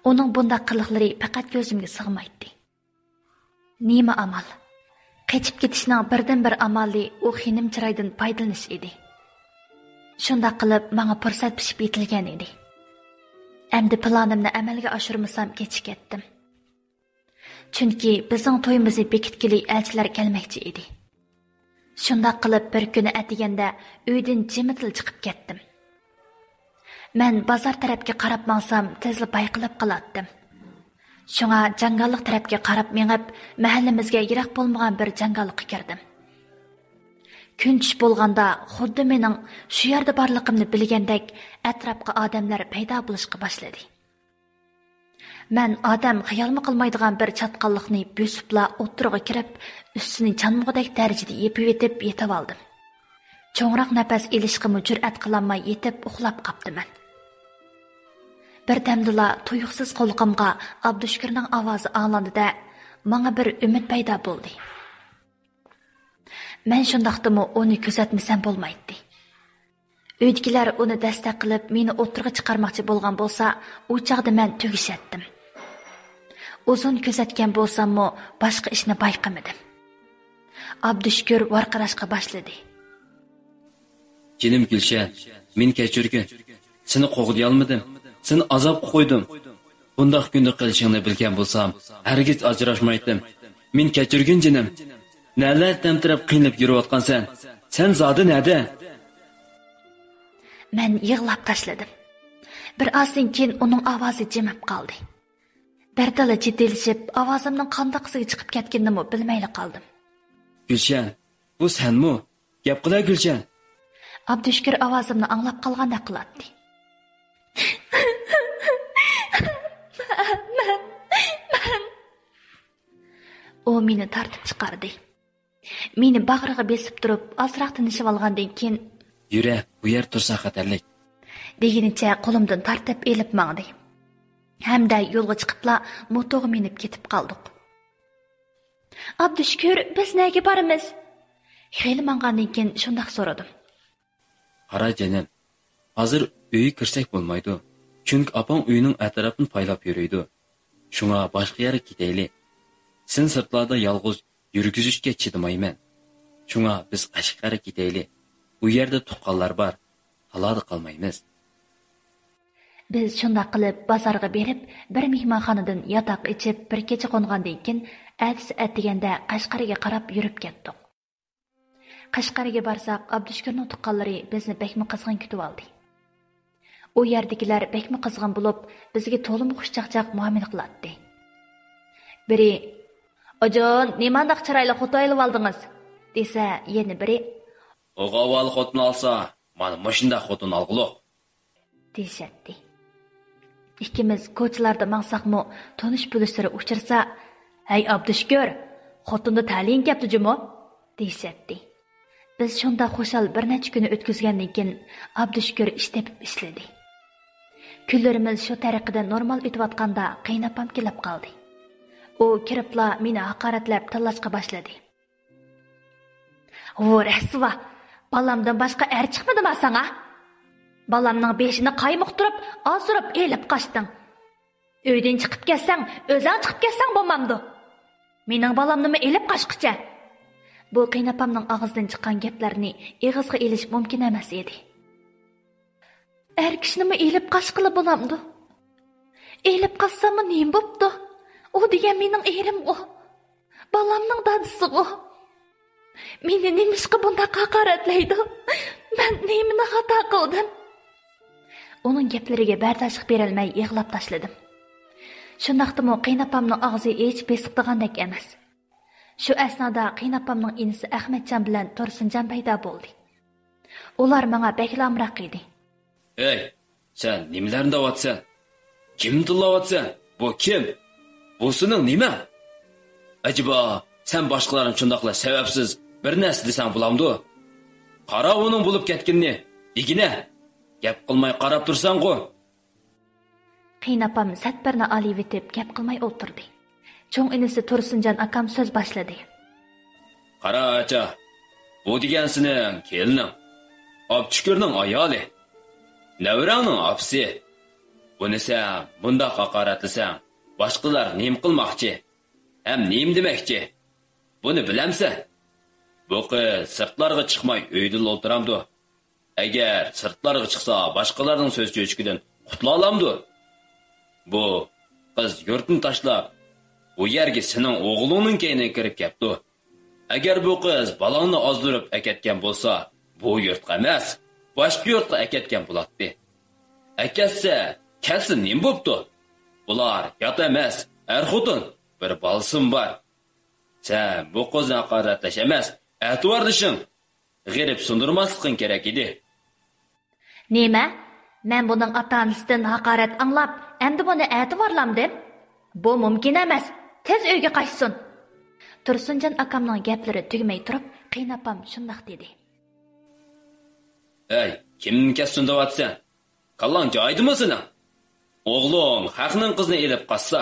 ئۇنىڭ بۇنداق قىلىقلىرى پەقەت كۆزۈمگە سىغمايتتى. نېمە ئامال؟ قېچىپ كېتىشنىڭ بىردىنبىر ئامالى ئۇ خېنىم چىرايدىن پايدىلىنىش ئىدى. شۇنداق قىلىپ، ماڭا پۇرسەت پىشىپ يېتىلگەن ئىدى. ئەمدى پىلانىمنى ئەمەلگە ئاشۇرمىسام، كېچىكەتتىم. چۈنكى بىزنىڭ تويىمىزنى بېكىتكىلى ئەلچىلەر كەلمەكچى ئىدى. شۇنداق قىلىپ، بىر كۈنى ئەتىگەندە ئۆيدىن جىمىتىلا چىقىپ كەتتىم. مەن بازار تەرەپكە قاراپ ماڭسام، تېزلا بايقىلىپ قالاتتىم. شۇڭا جاڭگاللىق تەرەپكە قاراپ مېڭىپ، مەھەللىمىزگە يىراق بولمىغان بىر جاڭگاللىققا كىردىم. كۈن چۈش بولغاندا خۇددى مېنىڭ شۇ يەردە بارلىقىمنى بىلگەندەك ئەتراپقا ئادەملەر پەيدا بولۇشقا باشلىدى. مەن ئادەم خىيالمۇ قىلمايدىغان بىر چاتقاللىقنى بۆسۈپلا ئوتتۇرىغا كىرىپ، ئۈستىنى چانمىغۇدەك دەرىجىدە يېپىۋېتىپ يېتىۋالدىم. چوڭراق نەپەس ئېلىشقىمۇ جۈرئەت قىلالماي يېتىپ ئۇخلاپ قاپتىمەن. بىردەمدىلا تۇيۇقسىز قۇلىقىمغا ئابدۇشۈكۈرنىڭ ئاۋازى ئاڭلاندى-دە، ماڭا بىر ئۈمىد پەيدا بولدى. مەن شۇنداقتىمۇ ئۇنى كۆزەتمىسەم بولمايتتى. ئۆيدىكىلەر ئۇنى دەستەك قىلىپ، مېنى ئوتتۇرىغا چىقارماقچى بولغان بولسا، ئۇ چاغدا مەن تۈگىشەتتىم. ئۇزۇن كۆزەتكەن بولساممۇ، باشقا ئىشنى بايقىمىدىم. ئابدۇشۈكۈر ۋارقىراشقا باشلىدى. جېنىم گۈلشەن، مېنى كەچۈرگىن. سېنى قوغدىيالمىدىم. سېنى ئازابقا قويدۇم. بۇنداق كۈندە قېلىشىڭنى بىلگەن بولسام، ھەرگىز ئاجراشمايتتىم. مېنى كەچۈرگىن، جېنىم. نەلەر تەمتىرەپ قىينىلىپ يۈرۈۋاتقانسەن؟ سەن زادى نەدە؟ مەن يىغلاپ تاشلىدىم. بىر ئازدىن كېيىن ئۇنىڭ ئاۋازى جىمىپ قالدى. بىردىنلا جىددىيلىشىپ، ئاۋازىمنىڭ قانداق ئىسىگە چىقىپ كەتكىنىنىمۇ بىلمەيلا قالدىم. گۈلشەن، بۇ سەنمۇ؟ گەپ قىلە، گۈلشەن. ئابدۇشۈكۈر ئاۋازىمنى ئاڭلاپ قالغاندەك قىلاتتى. ئۇ مېنى تارتىپ چىقاردى. مېنى باغرىغا بېسىپ تۇرۇپ، ئازراق تىنچىۋالغاندىن كېيىن، يۈرە، بۇ يەر تۇرسا خەتەرلىك، دېگىنىچە قولۇمدىن تارتىپ ئېلىپ ماڭدى. ھەمدە يولغا چىقىپلا موتوغا مىنىپ كېتىپ قالدۇق. ئابدۇشۈكۈر، بىز نەگە بارىمىز؟ خېلى ماڭغاندىن كېيىن شۇنداق سورىدىم. قارا جېنىم، ھازىر ئۆيگە كىرسەك بولمايدۇ. چۈنكى ئاپاڭ ئۆينىڭ ئەتراپىنى پايلاپ يۈرىدۇ. شۇڭا باشقا يەرگە كېتەيلى. سېنى سىرتلاردا يالغۇز يۈرگۈزۈشكە چىدىمايمەن. شۇڭا بىز قەشقەرگە كېتەيلى. ئۇ يەردە تۇغقانلار بار. تالادا قالمايمىز. بىز شۇنداق قىلىپ بازارغا بېرىپ، بىر مېھمانخانىدىن ياتاق ئېچىپ، بىر كېچە قونغاندىن كېيىن، ئەتىسى ئەتىگەندە قەشقەرگە قاراپ يۈرۈپ كەتتۇق. قەشقەرگە بارساق، ئابدۇشۈكۈرنىڭ تۇغقانلىرى بىزنى بەكمۇ قىزغىن كۈتۈۋالدى. ئۇ يەردىكىلەر بەكمۇ قىزغىن بولۇپ، بىزگە تولىمۇ خۇشچاقچاق مۇئامىلە قىلاتتى. بىرى، «ئاجان، نېمانداق چىرايلىق خوتۇن ئېلىۋالدىڭىز؟» دېسە، يەنە بىرى، «ئوغۇل خوتۇن ئالسا، مانا مۇشۇنداق خوتۇن ئالغۇلۇق» دېيىشەتتى. ئىككىمىز كوچىلاردا ماڭساقمۇ، تونۇش-بىلىشلىرى ئۇچرىسا، «ھەي، ئابدۇشۈكۈر، خوتۇندا تەلىيىڭ كەپتۇ جۇمۇ» دېيىشەتتى. بىز شۇنداق خۇشال بىر نەچچە كۈننى ئۆتكۈزگەندىن كېيىن، ئابدۇشۈكۈر ئىش تېپىپ ئىشلىدى. كۈنلىرىمىز شۇ تەرىقىدە نورمال ئۆتۈۋاتقاندا، قېيىنئاپام كېلىپ قالدى. ئۇ كىرىپلا مېنى ھاقارەتلەپ تىللاشقا باشلىدى. «ۋۇ رەسۋا! بالامدىن باشقا ئەر چىقمىدىما ساڭا؟ بالامنىڭ بېشىنى قايمۇقتۇرۇپ، ئازدۇرۇپ ئېلىپ قاچتىڭ. ئۆيدىن چىقىپ كەتسەڭ، ئۆزۈڭ چىقىپ كەتسەڭ بولمامدۇ؟ مېنىڭ بالامنىمۇ ئېلىپ قاچقىچە.» بۇ قېيىنئاپامنىڭ ئاغزىدىن چىققان گەپلەرنى ئېغىزغا ئېلىش مۇمكىن ئەمەس ئىدى. «ئەر كىشىنىمۇ ئېلىپ قاچقىلى بولامدۇ؟ ئېلىپ قاچساممۇ نېمە بوپتۇ؟ ئۇ دېگەن مېنىڭ ئېرىمغۇ. بالامنىڭ دادىسىغۇ. مېنى نېمىشقا بۇنداق ھاقارەتلەيدۇ؟ مەن نېمىنى خاتا قىلدىم؟» ئۇنىڭ گەپلىرىگە بەرداشلىق بېرەلمەي يىغلاپ تاشلىدىم. شۇنداقتىمۇ قېيىنئاپامنىڭ ئاغزى ھېچ بېسىقىدىغاندەك ئەمەس. شۇ ئەسنادا قېيىنئاپامنىڭ ئىنىسى ئەخمەتجان بىلەن تۇرسۇنجان پەيدا بولدى. ئۇلار ماڭا بەكلا ئامراق ئىدى. «ئەي، سەن نېمىلەرنى دەۋاتىسەن؟ كىمنى تىللاۋاتىسەن؟ بۇ كىم؟ بۇ سېنىڭ نېمەڭ؟ ئەجەبا، سەن باشقىلارنى شۇنداقلا سەۋەبسىز بىر نەرسە دېسەڭ بولامدۇ؟ قارا ئۇنىڭ بولۇپ كەتكىنىنى، دېگىنە! گەپ قىلماي قاراپ تۇرساڭغۇ.» قېيىنئاپام سەتبىرنى ئالىيىۋېتىپ گەپ قىلماي ئولتۇردى. چوڭ ئىنىسى تۇرسۇنجان ئاكام سۆز باشلىدى. «قارا ئاچا، بۇ دېگەن سېنىڭ كېلىنىڭ، ئابدۇشۈكۈرنىڭ ئايالى، نەۋرەڭنىڭ ئاپىسى. بۇنى سەن بۇنداق ھاقارەتلىسەڭ، باشقىلار نېمە قىلماقچى؟ ھەم نېمە دېمەكچى؟ بۇنى بىلەمسەن؟ بۇ قىز سىرتلارغا چىقماي ئۆيدىلا ئولتۇرامدۇ؟ ئەگەر سىرتلارغا چىقسا، باشقىلارنىڭ سۆز چۆچىكىدىن قۇتۇلالامدۇ؟ بۇ قىز يۇرتنى تاشلاپ، بۇ يەرگە سېنىڭ ئوغلۇڭنىڭ كەينىگە كىرىپ كەپتۇ. ئەگەر بۇ قىز بالاڭنى ئازدۇرۇپ ئەكەتكەن بولسا، بۇ يۇرتقا ئەمەس، باشقا يۇرتقا ئەكەتكەن بولاتتى. ئەكەتسە، كەتسە نېمە بوپتۇ؟ بۇلار يات ئەمەس، ئەر-خوتۇن، بىر بالىسىمۇ بار. سەن بۇ قىزنى ھاقارەتلەش ئەمەس، ئەتىۋارلىشىڭ، غېرىب سۇندۇرماسلىقىڭ كېرەك ئىدى. نېمە؟ مەن بۇنىڭ ئاتا-ئانىسىدىن ھاقارەت ئاڭلاپ، ئەمدى بۇنى ئەتىۋارلامدىم؟ بۇ مۇمكىن ئەمەس. تېز ئۆيگە قاچسۇن. تۇرسۇنجان ئاكامنىڭ گەپلىرى تۈگىمەي تۇرۇپ، قېيىنئاپام شۇنداق دېدى. ئەي، كىمنى كەتسۇن دەۋاتىسەن؟ كاللاڭ جايىدىمۇ سېنىڭ؟ ئوغلۇڭ خەقنىڭ قىزىنى ئېلىپ قاچسا،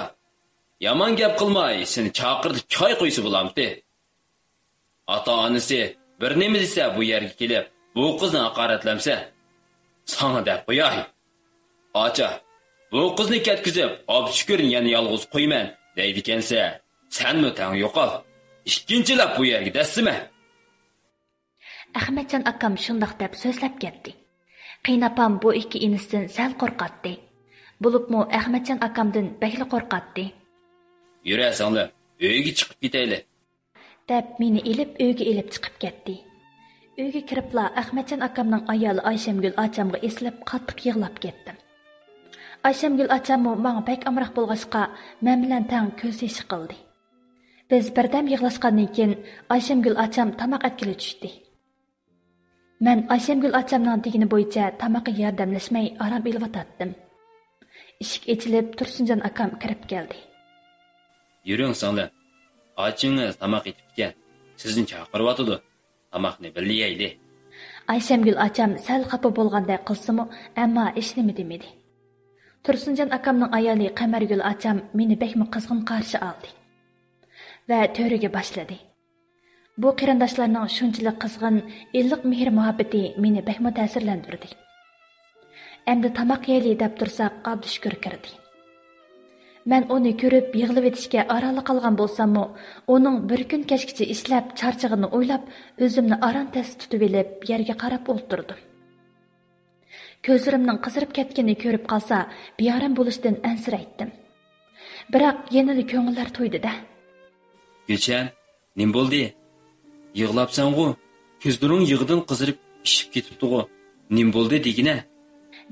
يامان گەپ قىلماي، سېنى چاقىرتىپ چاي قۇيسا بولامتى؟ ئاتا-ئانىسى بىر نېمە دېسە، بۇ يەرگە كېلىپ، بۇ قىزنى ھاقارەتلەمسە، ساڭا دەپ قوياي. ئاچا، بۇ قىزنى كەتكۈزۈپ، ئابدۇشۈكۈرنى يەنە يالغۇز قويىمەن دەيدىكەنسە، سەنمۇ تەڭ يوقال. ئىككىنچىلەپ بۇ يەرگە دەسسىمە. ئەخمەتجان ئاكام شۇنداق دەپ سۆزلەپ كەتتى. قېيىنئاپام بۇ ئىككى ئىنىسىدىن سەل قورقاتتى. بولۇپمۇ ئەخمەتجان ئاكامدىن بەكلا قورقاتتى. يۈرە سىڭلىم، ئۆيگە چىقىپ كېتەيلى. دەپ مېنى ئېلىپ ئۆيگە ئېلىپ چىقىپ كەتتى. ئۆيگە كىرىپلا ئەخمەتجان ئاكامنىڭ ئايالى ئايشەمگۈل ئاچامغا ئېسىلىپ قاتتىق يىغلاپ كەتتىم. ئايشەمگۈل ئاچاممۇ ماڭا بەك ئامراق بولغاچقا، مەن بىلەن تەڭ كۆز يېشى قىلدى. بىز بىردەم يىغلاشقاندىن كېيىن، ئايشەمگۈل ئاچام تاماق ئەتكىلى چۈشتى. مەن ئايشەمگۈل ئاچامنىڭ دېگىنى بويىچە تاماققا ياردەملەشمەي ئارام ئېلىۋاتاتتىم. ئىشىك ئېچىلىپ، تۇرسۇنجان ئاكام كىرىپ كەلدى. يۈرۈڭ سىڭلىم، ئاچىڭىز تاماق ئېتىپتىكەن، سىزنى چاقىرىۋاتىدۇ، تاماقنى بىللە يەيلى. ئايشەمگۈل ئاچام سەل خاپا بولغاندەك قىلسىمۇ، ئەمما ھېچنېمە دېمىدى. تۇرسۇنجان ئاكامنىڭ ئايالى قەمەرگۈل ئاچام مېنى بەكمۇ قىزغىن قارشى ئالدى ۋە تۆرىگە باشلىدى. بۇ قېرىنداشلارنىڭ شۇنچىلىك قىزغىن، ئىللىق مېھىر-مۇھەببىتى مېنى بەكمۇ تەسىرلەندۈردى. ئەمدى تاماق يەيلى دەپ تۇرساق، ئابدۇشۈكۈر كىردى. مەن ئۇنى كۆرۈپ يىغلىۋېتىشكە ئارانلا قالغان بولساممۇ، ئۇنىڭ بىر كۈن كەچكىچە ئىشلەپ چارچىغىنىنى ئويلاپ، ئۆزۈمنى ئاران تەستە تۇتۇۋېلىپ، يەرگە قاراپ ئولتۇردۇم. كۆزلىرىمنىڭ قىزىرىپ كەتكىنىنى كۆرۈپ قالسا، بىئارام بولۇشتىن ئەنسىرەيتتىم. بىراق يەنىلا كۆڭۈللەر تويدى-دە. گۈلشەن، نېمە بولدى؟ يىغلاپسەنغۇ؟ كۆزلىرىڭ يىغىدىن قىزىرىپ پىشىپ كېتىپتىغۇ؟ نېمە بولدى دېگىنە؟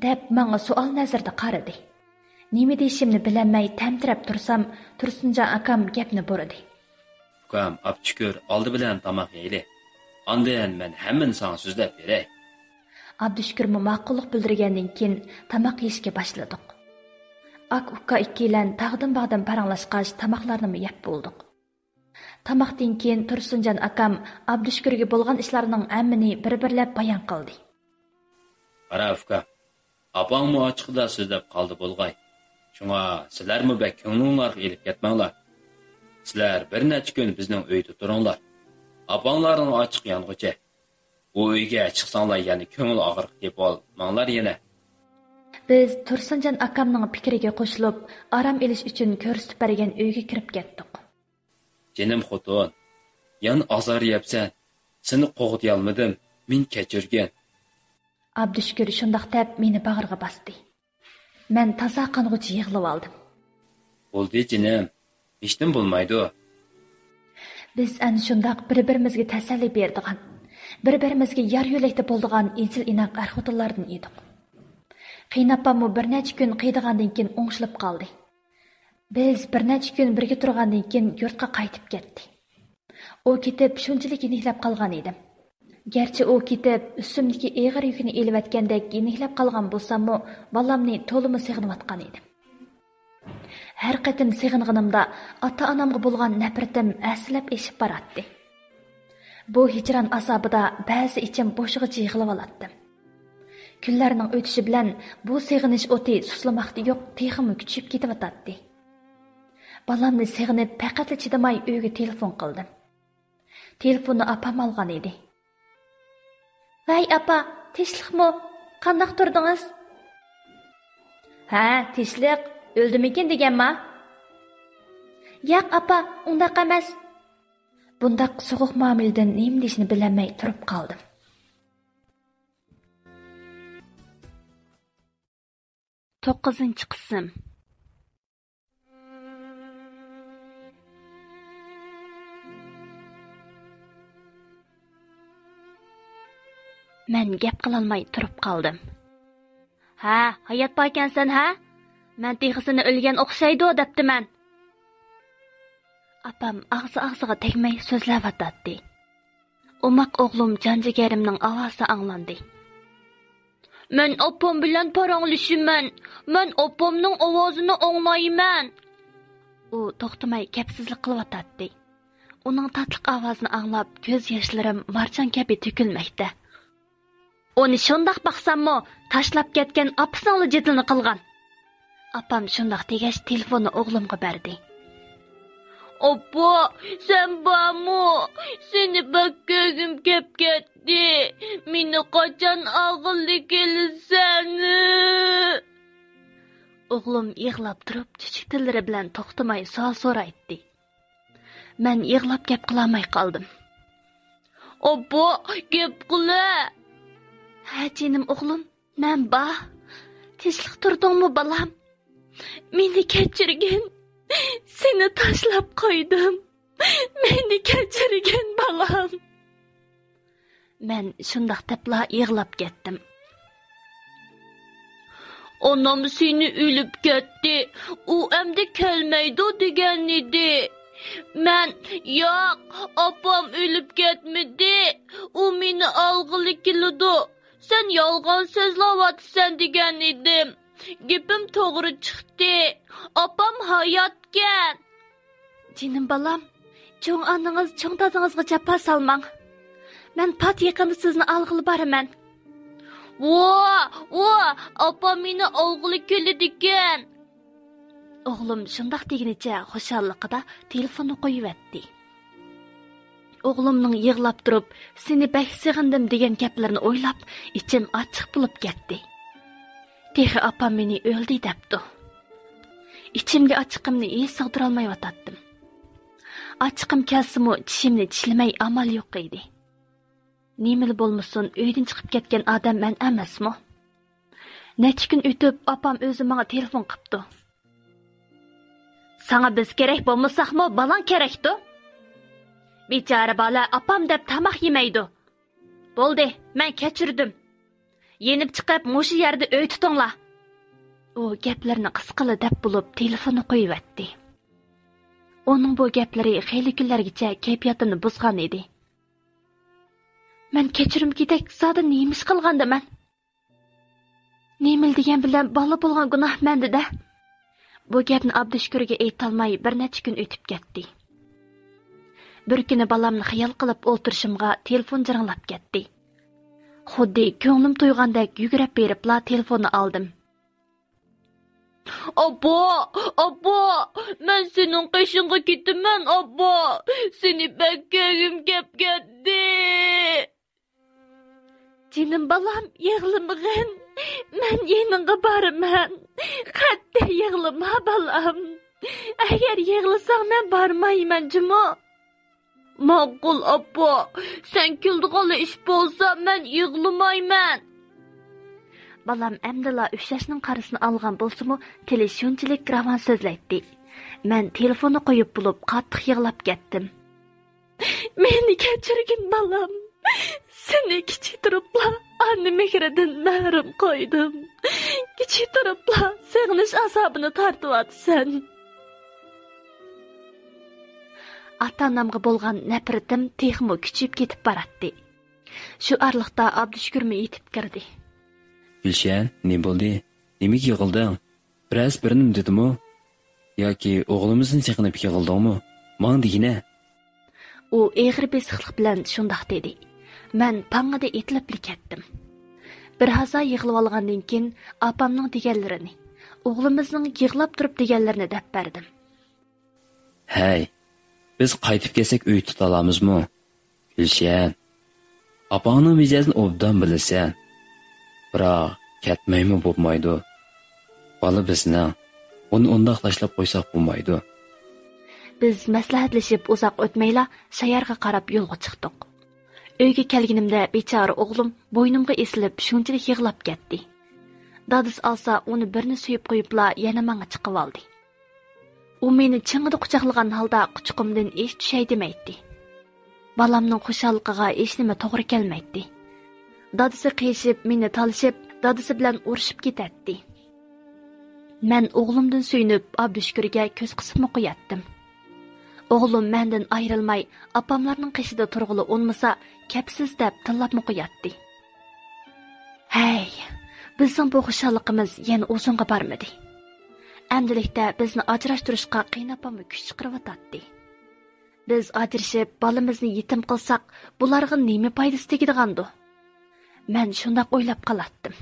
دەپ ماڭا سوئال نەزىرىدە قارىدى. نېمە دېيىشىمنى بىلەلمەي تەمتىرەپ تۇرسام، تۇرسۇنجان ئاكام گەپنى بۇرىدى. ئۇكام، ئابدۇشۈكۈر ئالدى بىلەن تاماق يەيلى. ئاندىن مەن ھەممىنى ساڭا سۆزلەپ بېرەي. ئابدۇشۈكۈرمۇ ماقۇللۇق بىلدۈرگەندىن كېيىن تاماق يېيىشكە باشلىدۇق. ئاكا-ئۇكا ئىككىيلەن تاغدىن-باغدىن پاراڭلاشقاچ، تاماقلارنىمۇ يەپ بولدۇق. تاماقتىن كېيىن تۇرسۇنجان ئاكام ئابدۇشۈكۈرگە بولغان ئىشلارنىڭ ھەممىنى بىر-بىرلەپ بايان قىلدى. قارا ئۇكا، ئاپاڭمۇ ئاچىقىدا سۆزلەپ قالدى بولغاي. شۇڭا سىلەرمۇ بەك كۆڭلۈڭلارغا ئېلىپ كەتمەڭلار. سىلەر بىر نەچچە كۈن بىزنىڭ ئۆيدە تۇرۇڭلار. ئاپاڭلارنىڭ ئاچىقى يانغۇچە. ئۇ ئۆيگە چىقساڭلار يەنە كۆڭۈل ئاغرىقى تېپىۋالماڭلار يەنە. بىز تۇرسۇنجان ئاكامنىڭ پىكرىگە قوشۇلۇپ، ئارام ئېلىش ئۈچۈن كۆرسىتىپ بەرگەن ئۆيگە كىرىپ كەتتۇق. جېنىم خوتۇن، يەنە ئازار يەپسەن، سېنى قوغدىيالمىدىم، مېنى كەچۈرگىن. ئابدۇشۈكۈر شۇنداق دەپ مېنى باغرىغا باستى. مەن تازا قانغۇچە يىغلىۋالدىم. بولدى جېنىم، ھېچنېمە بولمايدۇ. بىز ئەنە شۇنداق بىر-بىرىمىزگە تەسەللى بېرىدىغان، بىر-بىرىمىزگە يار-يۆلەكتە بولىدىغان ئېجىل-ئىناق ئەر-خوتۇنلاردىن ئىدۇق. قېيىنئاپاممۇ بىر نەچچە كۈن قىينىغاندىن كېيىن ئوڭشىلىپ قالدى. بىز بىر نەچچە كۈن بىرگە تۇرغاندىن كېيىن يۇرتقا قايتىپ كەتتى. ئۇ كېتىپ شۇنچىلىك يېنىكلەپ قالغان ئىدىم. گەرچە ئۇ كېتىپ، ئۈستۈمدىكى ئېغىر يۈكنى ئېلىۋەتكەندەك يېنىكلەپ قالغان بولساممۇ، بالامنى تولىمۇ سېغىنىۋاتقان ئىدىم. ھەر قېتىم سېغىنغىنىمدا، ئاتا-ئانامغا بولغان نەپرىتىم ھەسسىلەپ ئېشىپ باراتتى. بۇ ھىجران ئازابىدا بەزى ئىچىم بوشىغىچە يىغلىۋالاتتىم. كۈنلەرنىڭ ئۆتۈشى بىلەن بۇ سېغىنىش ئوتى سۇسلىماقتا يوق، تېخىمۇ كۈچىيىپ كېتىۋاتاتتى. بالامنى سېغىنىپ، پەقەتلا چىدىماي ئۆيگە تېلېفون قىلدىم. تېلېفوننى ئاپام ئالغان ئىدى. ۋەي ئاپا، تىنچلىقمۇ؟ قانداق تۇردىڭىز؟ ھە، تىنچلىق. ئۆلدىمىكىن دېگەنما؟ ياق ئاپا، ئۇنداق ئەمەس. بۇنداق سوغۇق مۇئامىلىدىن نېمە دېيىشنى بىلەلمەي تۇرۇپ قالدىم. توققۇزىنچى قىسىم. مەن گەپ قىلالماي تۇرۇپ قالدىم. ھە، ھايات باركەنسەن ھە؟ مەن تېخى سېنى ئۆلگەن ئوخشايدۇ دەپتىمەن. ئاپام ئاغزى ئاغزىغا تەگمەي سۆزلەۋاتاتتى. ئوماق ئوغلۇم جان جىگەرىمنىڭ ئاۋازى ئاڭلاندى. مەن ئاپام بىلەن پاراڭلىشىمەن. مەن ئاپامنىڭ ئاۋازىنى ئاڭلايمەن. ئۇ توختىماي گەپ-سۆزلەر قىلىۋاتاتتى. ئۇنىڭ تاتلىق ئاۋازىنى ئاڭلاپ، كۆز ياشلىرىم مارجان كەبى تۆكۈلمەكتە. ئۇنى شۇنداق باقساممۇ، تاشلاپ كەتكەن ئاپىسىنىڭلا جېدىلىنى قىلغان. ئاپام شۇنداق دېگەچ، تېلېفوننى ئوغلۇمغا بەردى. ئاپا، سەن بارمۇ؟ سېنى بەك كۆرگۈم كەپ كەتتى. مېنى قاچان ئالغىلى كېلىسەن؟ ئوغلۇم يىغلاپ تۇرۇپ، چۈچۈك تىللىرى بىلەن توختىماي سوئال سورايتتى. مەن يىغلاپ گەپ قىلالماي قالدىم. ئاپا، گەپ قىلە. ھە، جېنىم ئوغلۇم، مەن بار. تىنچلىق تۇردۇڭمۇ، بالام؟ مېنى كەچۈرگىن. سېنى تاشلاپ قويدۇم. مېنى كەچۈرگىن، بالام. مەن شۇنداق دەپلا يىغلاپ كەتتىم. ئانام سېنى ئۆلۈپ كەتتى، ئۇ ئەمدى كەلمەيدۇ دېگەن ئىدى. مەن، ياق، ئاپام ئۆلۈپ كەتمىدى، ئۇ مېنى ئالغىلى كېلىدۇ، سەن يالغان سۆزلەۋاتىسەن دېگەن ئىدىم. گېپىم توغرا چىقتى، ئاپام ھاياتكەن. جېنىم بالام، چوڭ ئانىڭىز، چوڭ دادىڭىزغا جاپا سالماڭ. مەن پات يېقىندا سىزنى ئالغىلى بارىمەن. ۋو، ۋو، ئاپام مېنى ئالغىلى كېلىدىكەن. ئوغلۇم شۇنداق دېگىنىچە خۇشاللىقىدا تېلېفوننى قويۇۋەتتى. ئوغلۇمنىڭ يىغلاپ تۇرۇپ، سېنى بەك سېغىندىم دېگەن گەپلىرىنى ئويلاپ، ئىچىم ئاچچىق بولۇپ كەتتى. تېخى ئاپام مېنى ئۆلدى دەپتۇ. ئىچىمگە ئاچچىقىمنى ھېچ سىغدۇرالمايۋاتاتتىم. ئاچچىقىم كەلسىمۇ، چىشىمنى چىشلىمەي ئامال يوق ئىدى. نېمىلا بولمىسۇن، ئۆيدىن چىقىپ كەتكەن ئادەم مەن ئەمەسمۇ؟ نەچچە كۈن ئۆتۈپ، ئاپام ئۆزى ماڭا تېلېفون قىپتۇ. ساڭا بىز كېرەك بولمىساقمۇ، بالاڭ كېرەكتۇ. بىچارە بالا ئاپام دەپ تاماق يېمەيدۇ. بولدى، مەن كەچۈردۈم. يېنىپ چىقىپ، مۇشۇ يەردە ئۆي تۇتۇڭلار. ئۇ گەپلىرىنى قىسقىلا دەپ بولۇپ، تېلېفوننى قويۇۋەتتى. ئۇنىڭ بۇ گەپلىرى خېلى كۈنلەرگىچە كەيپىياتىمنى بۇزغان ئىدى. مەن كەچۈرۈمگۈدەك زادى نېمە ئىش قىلغاندىمەن؟ نېمىلا دېگەن بىلەن بالا بولغان گۇناھ مەندىدە. بۇ گەپنى ئابدۇشۈكۈرگە ئېيتالماي بىر نەچچە كۈن ئۆتۈپ كەتتى. بىر كۈنى بالامنى خىيال قىلىپ ئولتۇرۇشۇمغا تېلېفون جىرىڭلاپ كەتتى. خۇددى كۆڭلۈم تويغاندەك يۈگۈرۈپ بېرىپلا تېلېفوننى ئالدىم. ئاپا، ئاپا، مەن سېنىڭ قېشىڭغا كېتىمەن، ئاپا. سېنى بەك كۆرگۈم كەپ كەتتى. جېنىم بالام، يىغلىمىغىن. مەن يېنىڭغا بارىمەن. قەتئىي يىغلىما، بالام. ئەگەر يىغلىساڭ، مەن بارمايمەن جۇمۇ. ماقۇل، ئاپا. سەن كۈلىدىغانلا ئىش بولسا، مەن يىغلىمايمەن. بالام ئەمدىلا ئۈچ ياشنىڭ قارىسىنى ئالغان بولسىمۇ، تىلى شۇنچىلىك راۋان سۆزلەيتتى. مەن تېلېفوننى قويۇپ بولۇپ، قاتتىق يىغلاپ كەتتىم. مېنى كەچۈرگىن، بالام. سېنى كىچىك تۇرۇپلا ئانا مېھرىدىن مەھرۇم قويدۇم. كىچىك تۇرۇپلا سېغىنىش ئازابىنى تارتىۋاتىسەن. ئاتا-ئانامغا بولغان نەپرىتىم تېخىمۇ كۈچىيىپ كېتىپ باراتتى. شۇ ئارىلىقتا ئابدۇشۈكۈرمۇ يېتىپ كىردى. گۈلشەن، نېمە بولدى؟ نېمىگە يىغلىدىڭ؟ بىرەرسى بىر نېمە دېدىمۇ؟ ياكى ئوغلىمىزنى سېغىنىپ يىغلىدىڭمۇ؟ ماڭا دېگىنە. ئۇ ئېغىر بېسىقلىق بىلەن شۇنداق دېدى. مەن پاڭڭىدە ئېتىلىپلا كەتتىم. بىر ھازا يىغلىۋالغاندىن كېيىن ئاپامنىڭ دېگەنلىرىنى، ئوغلىمىزنىڭ يىغلاپ تۇرۇپ دېگەنلىرىنى دەپ بەردىم. ھەي، بىز قايتىپ كەلسەك ئۆي تۇتالامىزمۇ؟ گۈلشەن، ئاپاڭنىڭ مىجەزىنى ئوبدان بىلىسەن. بىراق، كەتمەيمۇ بولمايدۇ. بالا بىزنىڭ، ئۇنى ئۇنداق تاشلاپ قويساق بولمايدۇ. بىز مەسلىھەتلىشىپ ئۇزاق ئۆتمەيلا شايارغا قاراپ يولغا چىقتۇق. ئۆيگە كەلگىنىمدە بىچارە ئوغلۇم بوينۇمغا ئېسىلىپ شۇنچىلىك يىغلاپ كەتتى. دادىسى ئالسا ئۇنى بىرنى سۆيۈپ قويۇپلا يەنە ماڭا چىقىۋالدى. ئۇ مېنى چىڭىدا قۇچاقلىغان ھالدا قۇچىقىمدىن ھېچ چۈشەي دېمەيتتى. بالامنىڭ خۇشاللىقىغا ھېچنېمە توغرا كەلمەيتتى. دادىسى قىيىشىپ، مېنى تالىشىپ، دادىسى بىلەن ئۇرۇشۇپ كېتەتتى. مەن ئوغلۇمدىن سۆيۈنۈپ، ئابدۇشۈكۈرگە كۆز قىسىپمۇ قوياتتىم. ئوغلۇم مەندىن ئايرىلماي، ئاپاملارنىڭ قېشىدا تۇرغىلى ئۇنىمىسا، كەپسىز دەپ تىللاپمۇ قوياتتى. ھەي، بىزنىڭ بۇ خۇشاللىقىمىز يەنە ئۇزۇنغا بارمىدى. ئەمدىلىكتە بىزنى ئاجراشتۇرۇشقا قېيىنئاپاممۇ كۈچ چىقىرىۋاتاتتى. بىز ئاجرىشىپ، بالىمىزنى يېتىم قىلساق، بۇلارغا نېمە پايدىسى تېگىدىغاندۇ؟ مەن شۇنداق ئويلاپ قالاتتىم.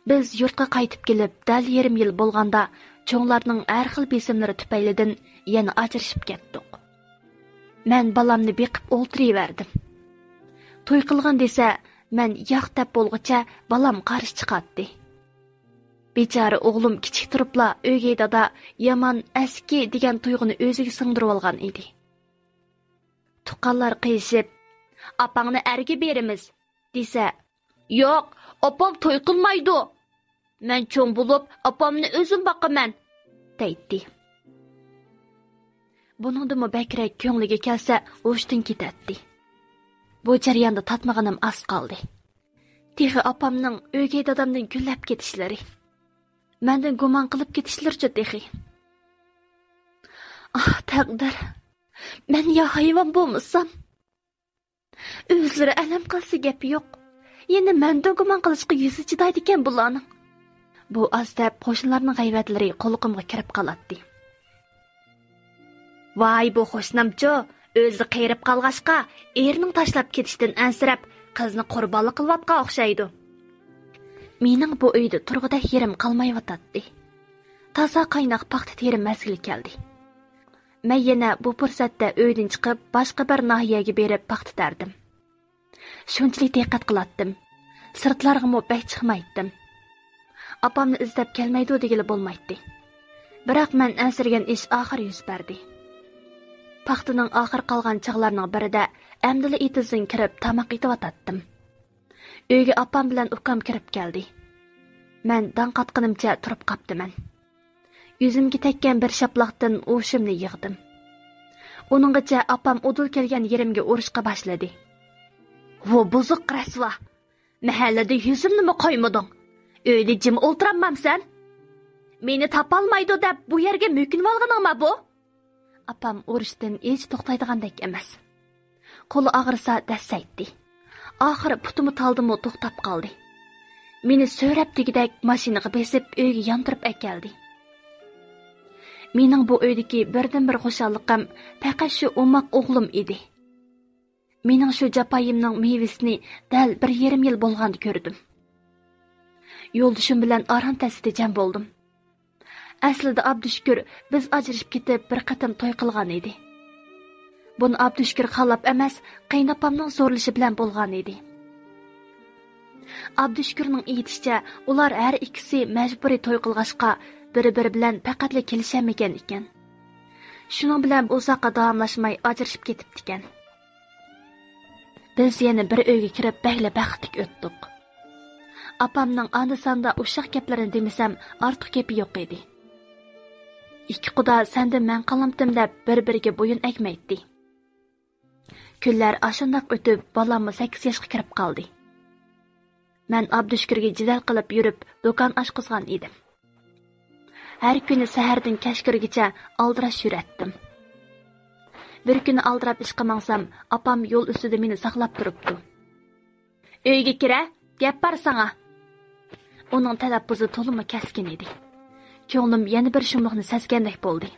بىز يۇرتقا قايتىپ كېلىپ، دەل يېرىم يىل بولغاندا، چوڭلارنىڭ ھەر خىل بېسىملىرى تۈپەيلىدىن يەنە ئاجرىشىپ كەتتۇق. مەن بالامنى بېقىپ ئولتۇرۇۋەردىم. توي قىلغىن دېسە، مەن ياق دەپ بولغۇچە بالام قارشى چىقاتتى. بىچارە ئوغلۇم كىچىك تۇرۇپلا ئۆگەي دادا يامان ئەسكى دېگەن تۇيغۇنى ئۆزىگە سىڭدۈرۈۋالغان ئىدى. تۇغقانلار قىيىشىپ، «ئاپاڭنى ئەرگە بېرىمىز» دېسە، «ياق، ئاپام توي قىلمايدۇ. مەن چوڭ بولۇپ، ئاپامنى ئۆزۈم باقىمەن» دەيتتى. بۇنىڭدىنمۇ بەكرەك كۆڭلىگە كەلسە، ھوشتىن كېتەتتى. بۇ جەرياندا تارتمىغىنىم ئاز قالدى. تېخى ئاپامنىڭ ئۆگەي دادامدىن گۈللەپ كېتىشلىرى. مەندىن گۇمان قىلىپ كېتىشلىرىچۇ تېخى. ئاھ، تەقدىر. مەن يا ھايۋان بولمىسام. ئۆزلىرى ئەلەم قىلسا گەپ يوق. يەنە مەندىن گۇمان قىلىشقا يۈزى چىدايدىكەن بۇلارنىڭ. بۇ ئاز دەپ قوشنىلارنىڭ غەيۋەتلىرى قۇلىقىمغا كىرىپ قالاتتى. ۋاي، بۇ قوشنامچۇ، ئۆزى قېرىپ قالغاچقا، ئېرىنىڭ تاشلاپ كېتىشىدىن ئەنسىرەپ، قىزنى قۇربانلىق قىلىۋاتقان ئوخشايدۇ. مېنىڭ بۇ ئۆيدە تۇرغۇدەك يېرىم قالمايۋاتاتتى. تازا قايناق پاختا تېرىم مەزگىلى كەلدى. مەن يەنە بۇ پۇرسەتتە ئۆيدىن چىقىپ، باشقا بىر ناھىيەگە بېرىپ پاختا تەردىم. شۇنچىلىك دىققەت قىلاتتىم. سىرتلارغىمۇ بەك چىقمايتتىم. ئاپامنى ئىزدەپ كەلمەيدۇ دېگىلى بولمايتتى. بىراق مەن ئەنسىرىگەن ئىش ئاخىر يۈز بەردى. پاختىنىڭ ئاخىر قالغان چاغلارنىڭ بىرىدە ئەمدىلا ئېتىزدىن كىرىپ تاماق ئېتىۋاتاتتىم. ئۆيگە ئاپام بىلەن ئۇكام كىرىپ كەلدى. مەن داڭ قاتقىنىمچە تۇرۇپ قاپتىمەن. يۈزۈمگە تەگكەن بىر شاپىلاقتىن ھوشۇمنى يىغدىم. ئۇنىڭغىچە ئاپام ئۇدۇل كەلگەن يېرىمگە ئۇرۇشقا باشلىدى. ۋۇ بۇزۇق رەسۋا! مەھەللىدە يۈزۈمنىمۇ قويمىدىڭ. ئۆيدە جىم ئولتۇرالمامسەن؟ مېنى تاپالمايدۇ دەپ بۇ يەرگە مۆكۈنۈۋالغىنىڭما بۇ؟ ئاپام ئۇرۇشتىن ھېچ توختايدىغاندەك ئەمەس. قولى ئاغرىسا دەسسەيتتى. ئاخىر پۇتىمۇ تالدىمۇ توختاپ قالدى. مېنى سۆرەپ دېگۈدەك ماشىنىغا بېسىپ ئۆيگە ياندۇرۇپ ئەكەلدى. مېنىڭ بۇ ئۆيدىكى بىردىنبىر خۇشاللىقىم پەقەت شۇ ئوماق ئوغلۇم ئىدى. مېنىڭ شۇ جاپايىمنىڭ مېۋىسىنى دەل بىر يېرىم يىل بولغاندا كۆردۈم. يولدىشىم بىلەن ئاران تەستە جەم بولدۇم. ئەسلىدە ئابدۇشۈكۈر بىز ئاجرىشىپ كېتىپ بىر قېتىم توي قىلغان ئىدى. بۇنى ئابدۇشۈكۈر خالاپ ئەمەس، قېيىنئاپامنىڭ زورلىشى بىلەن بولغان ئىدى. ئابدۇشۈكۈرنىڭ ئېيتىشىچە، ئۇلار ھەر ئىككىسى مەجبۇرىي توي قىلغاچقا، بىر-بىرى بىلەن پەقەتلا كېلىشەلمىگەن ئىكەن. شۇنىڭ بىلەن ئۇزاققا داۋاملاشماي ئاجرىشىپ كېتىپتىكەن. بىز يەنە بىر ئۆيگە كىرىپ بەكلا بەختلىك ئۆتتۇق. ئاپامنىڭ ئاندا-ساندا ئۇششاق گەپلىرىنى دېمىسەم، ئارتۇق گېپى يوق ئىدى. ئىككى قۇدا سەندىن مەن قالامتىم دەپ بىر-بىرىگە بويۇن ئەگمەيتتى. كۈنلەر ئاشۇنداق ئۆتۈپ، بالاممۇ سەككىز ياشقا كىرىپ قالدى. مەن ئابدۇشۈكۈرگە جېدەل قىلىپ يۈرۈپ، دۇكان ئاچقۇزغان ئىدىم. ھەر كۈنى سەھەردىن كەچ كىرگىچە ئالدىراش يۈرەتتىم. بىر كۈنى ئالدىراپ ئىشقا ماڭسام، ئاپام يول ئۈستىدە مېنى ساقلاپ تۇرۇپتۇ. «ئۆيگە كىرە، گەپ بار ساڭا.» ئۇنىڭ تەلەپپۇزى تولىمۇ كەسكىن ئىدى. كۆڭلۈم يەنە بىر شۇملۇقنى سەزگەندەك بولدى.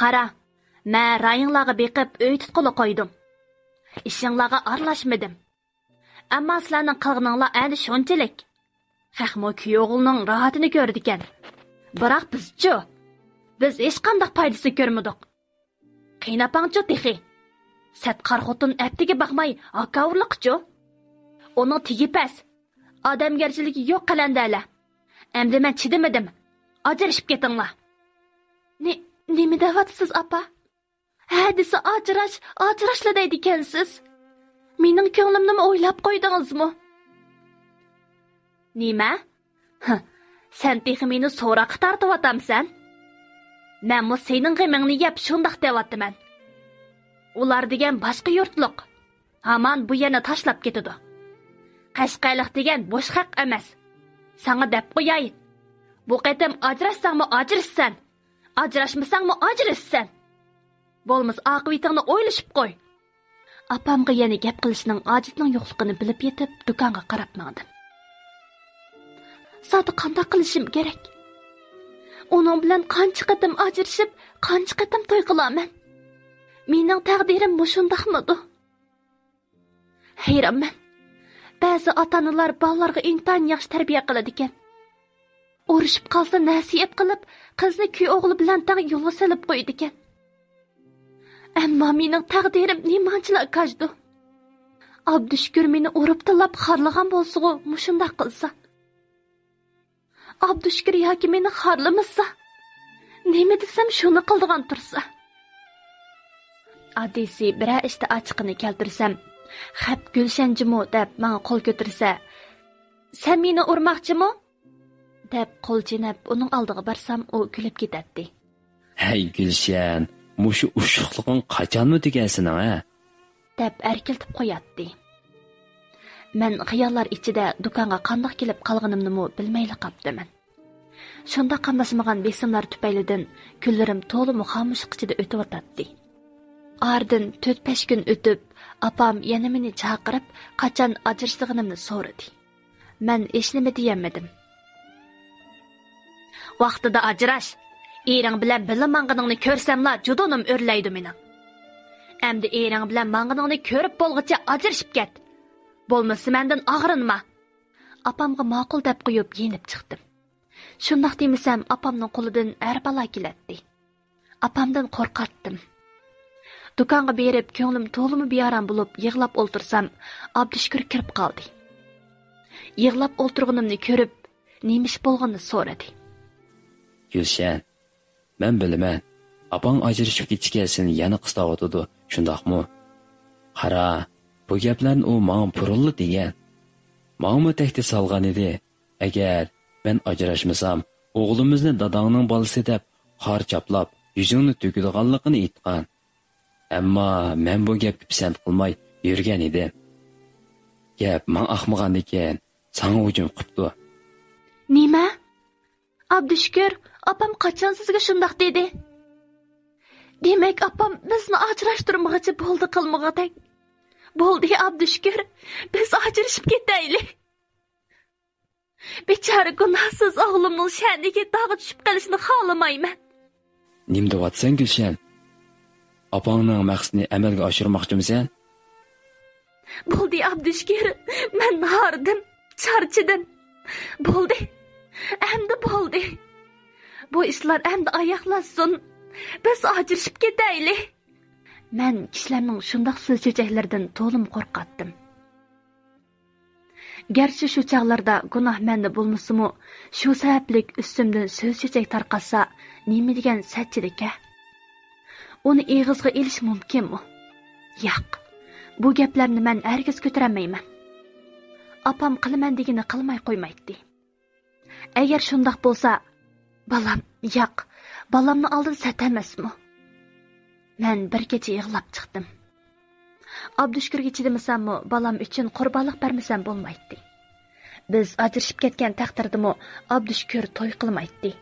«قارا، مەن رايىڭلارغا بېقىپ ئۆي تۇتقىلى قويدۇم. ئىشىڭلارغا ئارىلاشمىدىم. ئەمما سىلەرنىڭ قىلغىنىڭلار ئەنە شۇنچىلىك. خەقمۇ كۈيئوغلىنىڭ راھىتىنى كۆرىدىكەن. بىراق بىزچۇ؟ بىز ھېچقانداق پايدىسىنى كۆرمىدۇق. قېيىنئاپاڭچۇ تېخى؟ سەتقار خوتۇن ئەپتىگە باقماي ھاكاۋۇرلۇقچۇ؟ ئۇنىڭ تېگى پەس، ئادەمگەرچىلىكى يوق قەلەندەرلەر. ئەمدى مەن چىدىمىدىم. ئاجرىشىپ كېتىڭلار.» نې-، نېمە دەۋاتىسىز، ئاپا؟ ھە دېسە ئاجراش، ئاجراشلا دەيدىكەنسىز. مېنىڭ كۆڭلۈمنىمۇ ئويلاپ قويدىڭىزمۇ؟ نېمە؟ ھە، سەن تېخى مېنى سوراققا تارتىۋاتامسەن؟ مەنمۇ سېنىڭ غېمىڭنى يەپ شۇنداق دەۋاتىمەن. ئۇلار دېگەن باشقا يۇرتلۇق. ھامان بۇ يەرنى تاشلاپ كېتىدۇ. قەشقەرلىق دېگەن بوش خەق ئەمەس. ساڭا دەپ قوياي. بۇ قېتىم ئاجراشساڭمۇ ئاجرىشىسەن. ئاجراشمىساڭمۇ ئاجرىشىسەن. بولمىسا ئاقىۋىتىڭنى ئويلىشىپ قوي. ئاپامغا يەنە گەپ قىلىشنىڭ ھاجىتىنىڭ يوقلۇقىنى بىلىپ يېتىپ، دۇكانغا قاراپ ماڭدىم. زادى قانداق قىلىشىم كېرەك؟ ئۇنىڭ بىلەن قانچە قېتىم ئاجرىشىپ، قانچە قېتىم توي قىلارمەن؟ مېنىڭ تەقدىرىم مۇشۇنداقمىدۇ؟ ھەيرانمەن. بەزى ئاتا-ئانىلار بالىلارغا ئىنتايىن ياخشى تەربىيە قىلىدىكەن. ئۇرۇشۇپ قالسا نەسىھەت قىلىپ، قىزنى كۈيئوغلى بىلەن تەڭ يولغا سېلىپ قويىدىكەن. ئەمما مېنىڭ تەقدىرىم نېمانچىلا كاجدۇ؟ ئابدۇشۈكۈر مېنى ئۇرۇپ تىللاپ خارلىغان بولسىغۇ مۇشۇنداق قىلسا؟ ئابدۇشۈكۈر ياكى مېنى خارلىمىسا؟ نېمە دېسەم شۇنى قىلىدىغان تۇرسا؟ ئادىسى بىرەر ئىشتا ئاچچىقىنى كەلتۈرسەم، خەپ گۈلشەن جۇمۇ دەپ ماڭا قول كۆتۈرسە، سەن مېنى ئۇرماقچىمۇ؟ دەپ قول چېنەپ ئۇنىڭ ئالدىغا بارسام، ئۇ كۈلۈپ كېتەتتى. ھەي گۈلشەن، مۇشۇ ئۇششۇقلۇقۇڭ قاچانمۇ تۈگەر سېنىڭ، ھە؟ دەپ ئەركىلىتىپ قوياتتى. مەن خىياللار ئىچىدە دۇكانغا قانداق كېلىپ قالغىنىمنىمۇ بىلمەيلا قاپتىمەن. شۇنداق قاملاشمىغان بېسىملار تۈپەيلىدىن كۈنلىرىم تولىمۇ خامۇشلۇق ئىچىدە ئۆتۈۋاتاتتى. ئارىدىن تۆت-بەش كۈن ئۆتۈپ، ئاپام يەنە مېنى چاقىرىپ، قاچان ئاجرىشىدىغىنىمنى سورىدى. مەن ھېچنېمە دېيەلمىدىم. ۋاقتىدا ئاجراش. ئېرىڭ بىلەن بىللە ماڭغىنىڭنى كۆرسەملا جۇدۇنۇم ئۆرلەيدۇ مېنىڭ. ئەمدى ئېرىڭ بىلەن ماڭغىنىڭنى كۆرۈپ بولغۇچە ئاجرىشىپ كەت. بولمىسا مەندىن ئاغرىنما. ئاپامغا ماقۇل دەپ قويۇپ يېنىپ چىقتىم. شۇنداق دېمىسەم ئاپامنىڭ قولىدىن ھەر بالا كېلەتتى. ئاپامدىن قورقاتتىم. دۇكانغا بېرىپ كۆڭلۈم تولىمۇ بىئارام بولۇپ يىغلاپ ئولتۇرسام، ئابدۇشۈكۈر كىرىپ قالدى. يىغلاپ ئولتۇرغىنىمنى كۆرۈپ، نېمە ئىش بولغىنىنى سورىدى. گۈلشەن، مەن بىلىمەن، ئاپاڭ ئاجرىشىپ كېتىشكە سېنى يەنە قىستاۋاتىدۇ، شۇنداقمۇ؟ قارا، بۇ گەپلەرنى ئۇ ماڭا بۇرۇنلا دېگەن. ماڭىمۇ تەھدىت سالغان ئىدى. ئەگەر مەن ئاجراشمىسام، ئوغلىمىزنى داداڭنىڭ بالىسى دەپ خار چاپلاپ، يۈزۈڭنى تۆكىدىغانلىقىنى ئېيتقان. ئەمما مەن بۇ گەپكە پىسەنت قىلماي يۈرگەن ئىدىم. گەپ ماڭا ئاقمىغاندىكىن، ساڭا ھۇجۇم قىپتۇ. نېمە؟ ئابدۇشۈكۈر، ئاپام قاچان سىزگە شۇنداق دېدى؟ دېمەك، ئاپام بىزنى ئاجراشتۇرمىغۇچە بولدى قىلمىغۇدەك. بولدى، ئابدۇشۈكۈر، بىز ئاجرىشىپ كېتەيلى. بىچارە گۇناھسىز ئوغلۇمنىڭ شەنىگە داغ چۈشۈپ قېلىشىنى خالىمايمەن. نېمە دەۋاتىسەن، گۈلشەن؟ ئاپاڭنىڭ مەقسىتىنى ئەمەلگە ئاشۇرماقچىمۇ سەن؟ بولدى، ئابدۇشۈكۈر، مەن ھاردىم، چارچىدىم. بولدى، ئەمدى بولدى. بۇ ئىشلار ئەمدى ئاياغلاشسۇن. بىز ئاجرىشىپ كېتەيلى. مەن كىشىلەرنىڭ شۇنداق سۆز چۆچەكلىرىدىن تولىمۇ قورقاتتىم. گەرچە شۇ چاغلاردا گۇناھ مەندە بولمىسىمۇ، شۇ سەۋەبلىك ئۈستۈمدىن سۆز چۆچەك تارقاتسا، نېمە دېگەن سەتچىدىكەن؟ ئۇنى ئېغىزغا ئېلىش مۇمكىنمۇ؟ ياق، بۇ گەپلەرنى مەن ھەرگىز كۆتۈرەلمەيمەن. ئاپام قىلىمەن دېگىنى قىلماي قويمايتتى. ئەگەر شۇنداق بولسا، بالام، ياق، بالامنى ئالدىن سەت ئەمەسمۇ؟ مەن بىر كېچە يىغلاپ چىقتىم. ئابدۇشۈكۈرگە چىدىمىساممۇ، بالام ئۈچۈن قۇربانلىق بەرمىسەم بولمايتتى. بىز ئاجرىشىپ كەتكەن تەقدىردىمۇ ئابدۇشۈكۈر توي قىلمايتتى.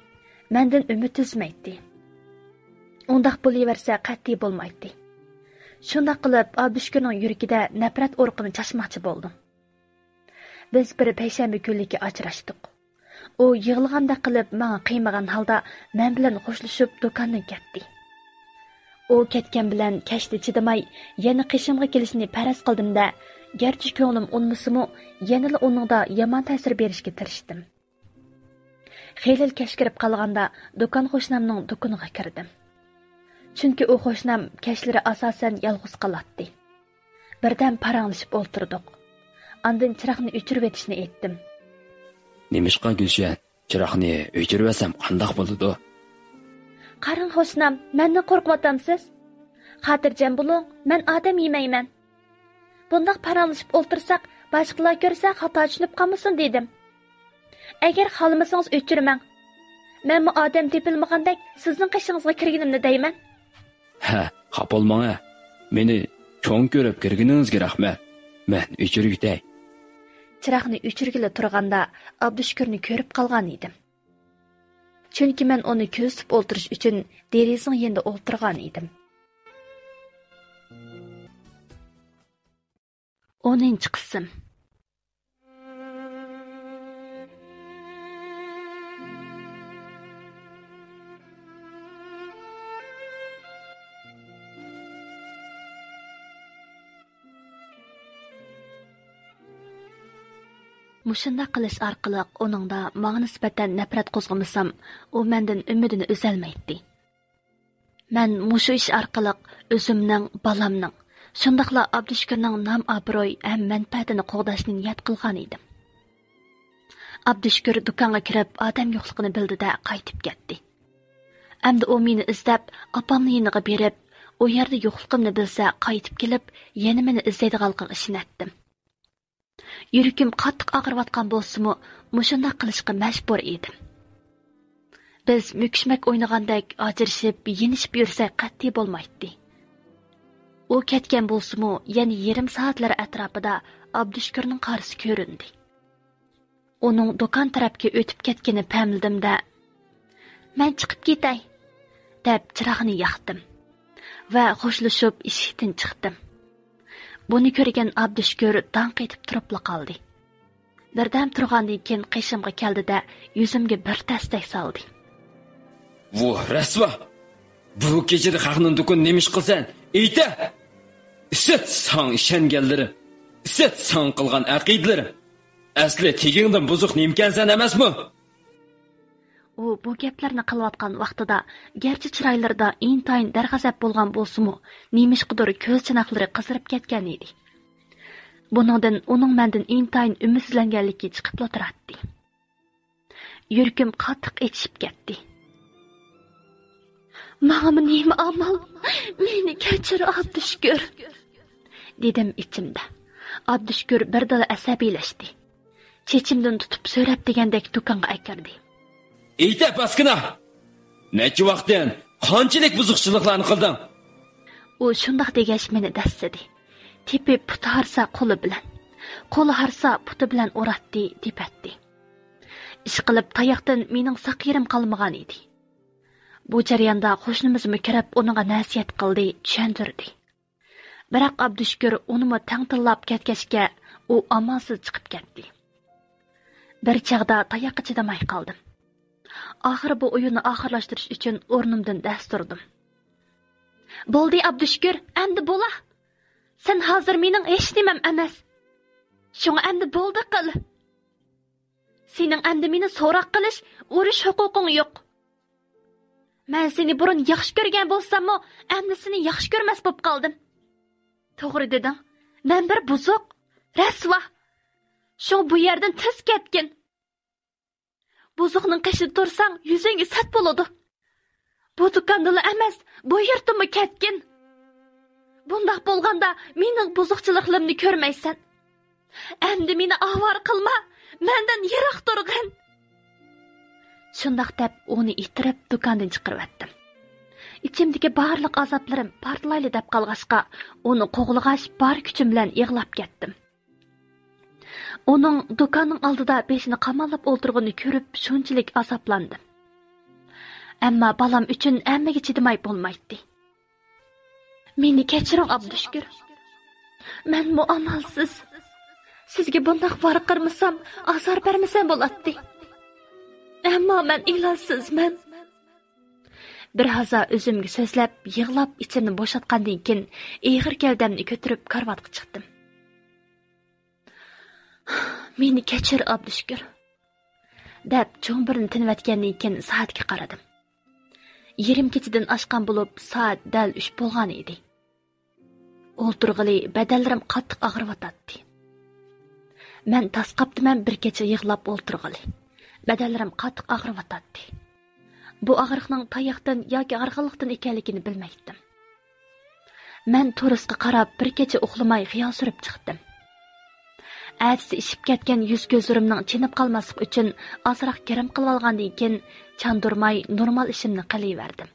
مەندىن ئۈمىد ئۈزمەيتتى. ئۇنداق بولۇۋەرسە قەتئىي بولمايتتى. شۇنداق قىلىپ، ئابدۇشۈكۈرنىڭ يۈرىكىدە نەپرەت ئورىقىنى چاچماقچى بولدۇم. بىز بىر پەيشەنبە كۈنلۈكى ئاجراشتۇق. ئۇ يىغلىغاندەك قىلىپ ماڭا قىيمىغان ھالدا مەن بىلەن خوشلىشىپ دۇكاندىن كەتتى. ئۇ كەتكەن بىلەن كەچتە چىدىماي يەنە قېشىمغا كېلىشىنى پەرەز قىلدىم-دە، گەرچە كۆڭلۈم ئۇنىمىسىمۇ، يەنىلا ئۇنىڭدا يامان تەسىر بېرىشكە تىرىشتىم. خېلىلا كەچ كىرىپ قالغاندا دۇكان قوشنامنىڭ دۇكىنىغا كىردىم. چۈنكى ئۇ قوشنام كەچلىرى ئاساسەن يالغۇز قالاتتى. بىردەم پاراڭلىشىپ ئولتۇردۇق. ئاندىن چىراغنى ئۆچۈرۈۋېتىشنى ئېيتتىم. نېمىشقا، گۈلشەن، چىراغنى ئۆچۈرۈۋەتسەم قانداق بولىدۇ؟ قاراڭ، قوشنام، مەندىن قورقۇۋاتامسىز؟ خاتىرجەم بولۇڭ، مەن ئادەم يېمەيمەن. بۇنداق پاراڭلىشىپ ئولتۇرساق، باشقىلار كۆرسە خاتا چۈشىنىپ قالمىسۇن دېدىم. ئەگەر خالىمىسىڭىز ئۆچۈرمەڭ. مەنمۇ ئادەم تېپىلمىغاندەك سىزنىڭ قېشىڭىزغا كىرگىنىمنى دەيمەن. ھە، خاپا بولماڭ ھە. مېنى چوڭ كۆرۈپ كىرگىنىڭىزگە رەھمەت. مەن ئۆچۈرۈۋېتەي. چىراغنى ئۆچۈرگىلى تۇرغاندا ئابدۇشۈكۈرنى كۆرۈپ قالغان ئىدىم. چۈنكى مەن ئۇنى كۆزىتىپ ئولتۇرۇش ئۈچۈن دېرىزىنىڭ يېنىدا ئولتۇرغان ئىدىم. ئونىنچى قىسىم. مۇشۇنداق قىلىش ئارقىلىق ئۇنىڭدا ماڭا نىسبەتەن نەپرەت قوزغىمىسام، ئۇ مەندىن ئۈمىدىنى ئۈزەلمەيتتى. مەن مۇشۇ ئىش ئارقىلىق ئۆزۈمنىڭ، بالامنىڭ، شۇنداقلا ئابدۇشۈكۈرنىڭ نام-ئابرۇي ھەم مەنپەئەتىنى قوغداشنى نىيەت قىلغان ئىدىم. ئابدۇشۈكۈر دۇكانغا كىرىپ، ئادەم يوقلۇقىنى بىلدى-دە، قايتىپ كەتتى. ئەمدى ئۇ مېنى ئىزدەپ، ئاپامنىڭ يېنىغا بېرىپ، ئۇ يەردە يوقلۇقۇمنى بىلسە، قايتىپ كېلىپ، يەنە مېنى ئىزدەيدىغانلىقىغا ئىشىنەتتىم. يۈرىكىم قاتتىق ئاغرىۋاتقان بولسىمۇ، مۇشۇنداق قىلىشقا مەجبۇر ئىدىم. بىز مۈكۈشمەك ئوينىغاندەك ئاجرىشىپ، يېنىشىپ يۈرسەك قەتئىي بولمايتتى. ئۇ كەتكەن بولسىمۇ، يەنە يېرىم سائەتلەر ئەتراپىدا ئابدۇشۈكۈرنىڭ قارىسى كۆرۈندى. ئۇنىڭ دۇكان تەرەپكە ئۆتۈپ كەتكىنى پەملىدىم-دە، «مەن چىقىپ كېتەي» دەپ چىراغنى ياقتىم ۋە خوشلىشىپ ئىشىكتىن چىقتىم. بۇنى كۆرگەن ئابدۇشۈكۈر داڭ قېتىپ تۇرۇپلا قالدى. بىردەم تۇرغاندىن كېيىن قېشىمغا كەلدى-دە، يۈزۈمگە بىر تەستەك سالدى. «ۋۇ رەسۋا! بۇ كېچىدە خەقنىڭ دۇكىنىنى نېمە ئىش قىلىسەن؟ ئېيتە! ئىسىت ساڭا ئىشەنگەنلىرىم، ئىسىت ساڭا قىلغان ئەقىدىلىرىم! ئەسلى تېگىڭدىن بۇزۇق نېمىكەنسەن ئەمەسمۇ؟» ئۇ بۇ گەپلەرنى قىلىۋاتقان ۋاقتىدا، گەرچە چىرايلىرىدا ئىنتايىن دەرغەزەپ بولغان بولسىمۇ، نېمىشقىدۇر كۆز چاناقلىرى قىزىرىپ كەتكەن ئىدى. بۇنىڭدىن ئۇنىڭ مەندىن ئىنتايىن ئۈمىدسىزلەنگەنلىكى چىقىپلا تۇراتتى. يۈرىكىم قاتتىق ئېچىشىپ كەتتى. «ماڭىمۇ نېمە ئامال؟ مېنى كەچۈر، ئابدۇشۈكۈر!» دېدىم ئىچىمدە. ئابدۇشۈكۈر بىردىنلا ئەسەبىيلەشتى. چېچىمدىن تۇتۇپ سۆرەپ دېگەندەك دۇكانغا ئەكىردى. «ئېيتە، پاسكىنا! نەچچە ۋاقىتتىن قانچىلىك بۇزۇقچىلىقلارنى قىلدىڭ؟» ئۇ شۇنداق دېگەچ مېنى دەسسىدى. تېپىپ پۇتى ھارسا قولى بىلەن، قولى ھارسا پۇتى بىلەن ئۇراتتى، تېپەتتى. ئىشقىلىپ تاياقتىن مېنىڭ ساق يېرىم قالمىغان ئىدى. بۇ جەرياندا قوشنىمىزمۇ كىرىپ ئۇنىڭغا نەسىھەت قىلدى، چۈشەندۈردى. بىراق ئابدۇشۈكۈر ئۇنىمۇ تەڭ تىللاپ كەتكەچكە، ئۇ ئامالسىز چىقىپ كەتتى. بىر چاغدا تاياققا چىدىماي قالدىم. ئاخىرى بۇ ئويۇننى ئاخىرلاشتۇرۇش ئۈچۈن ئورنۇمدىن دەس تۇردۇم. بولدى، ئابدۇشۈكۈر، ئەمدى بولا! سەن ھازىر مېنىڭ ھېچنېمەم ئەمەس. شۇڭا ئەمدى بولدى قىل! سېنىڭ ئەمدى مېنى سوراق قىلىش، ئۇرۇش ھوقۇقۇڭ يوق. مەن سېنى بۇرۇن ياخشى كۆرگەن بولساممۇ، ئەمدى سېنى ياخشى كۆرمەس بولۇپ قالدىم. توغرا دېدىڭ. مەن بىر بۇزۇق، رەسۋا. شۇڭا بۇ يەردىن تېز كەتكىن. بۇزۇقنىڭ قېشىدا تۇرساڭ، يۈزۈڭگە سەت بولىدۇ. بۇ دۇكاندىنلا ئەمەس، بۇ يۇرتتىنمۇ كەتكىن. بۇنداق بولغاندا مېنىڭ بۇزۇقچىلىقلىرىمنى كۆرمەيسەن. ئەمدى مېنى ئاۋارە قىلما، مەندىن يىراق تۇرغىن. شۇنداق دەپ ئۇنى ئىتتىرىپ دۇكاندىن چىقىرىۋەتتىم. ئىچىمدىكى بارلىق ئازابلىرىم پارتلايلى دەپ قالغاچقا، ئۇنى قوغلىغاچ بار كۈچۈم بىلەن يىغلاپ كەتتىم. ئۇنىڭ دۇكاننىڭ ئالدىدا بېشىنى قاماللاپ ئولتۇرغىنىنى كۆرۈپ شۇنچىلىك ئازابلاندىم. ئەمما بالام ئۈچۈن ھەممىگە چىدىماي بولمايتتى. مېنى كەچۈرۈڭ، ئابدۇشۈكۈر. مەنمۇ ئامالسىز. سىزگە بۇنداق ۋارقىرىمىسام، ئازار بەرمىسەم بولاتتى. ئەمما مەن ئىلاجسىزمەن. بىر ھازا ئۆزۈمگە سۆزلەپ، يىغلاپ ئىچىمنى بوشاتقاندىن كېيىن، ئېغىر گەۋدەمنى كۆتۈرۈپ كارىۋاتقا چىقتىم. مېنى كەچۈر، ئابدۇشۈكۈر، دەپ چوڭ بۇرنى تىنىۋەتكەندىن كېيىن سائەتكە قارىدىم. يېرىم كېچىدىن ئاشقان بولۇپ، سائەت دەل ئۈچ بولغان ئىدى. ئولتۇرغىلى بەدەنلىرىم قاتتىق ئاغرىۋاتاتتى. مەن تاس قاپتىمەن بىر كېچە يىغلاپ ئولتۇرغىلى. بەدەنلىرىم قاتتىق ئاغرىۋاتاتتى. بۇ ئاغرىقنىڭ تاياقتىن ياكى ھارغىنلىقتىن ئىكەنلىكىنى بىلمەيتتىم. مەن تورۇسقا قاراپ بىر كېچە ئۇخلىماي خىيال سۈرۈپ چىقتىم. ئەتىسى ئىششىپ كەتكەن يۈز-كۆزلىرىمنىڭ چېنىپ قالماسلىقى ئۈچۈن ئازراق گىرىم قىلىۋالغاندىن كېيىن، چاندۇرماي نورمال ئىشىمنى قىلىۋەردىم.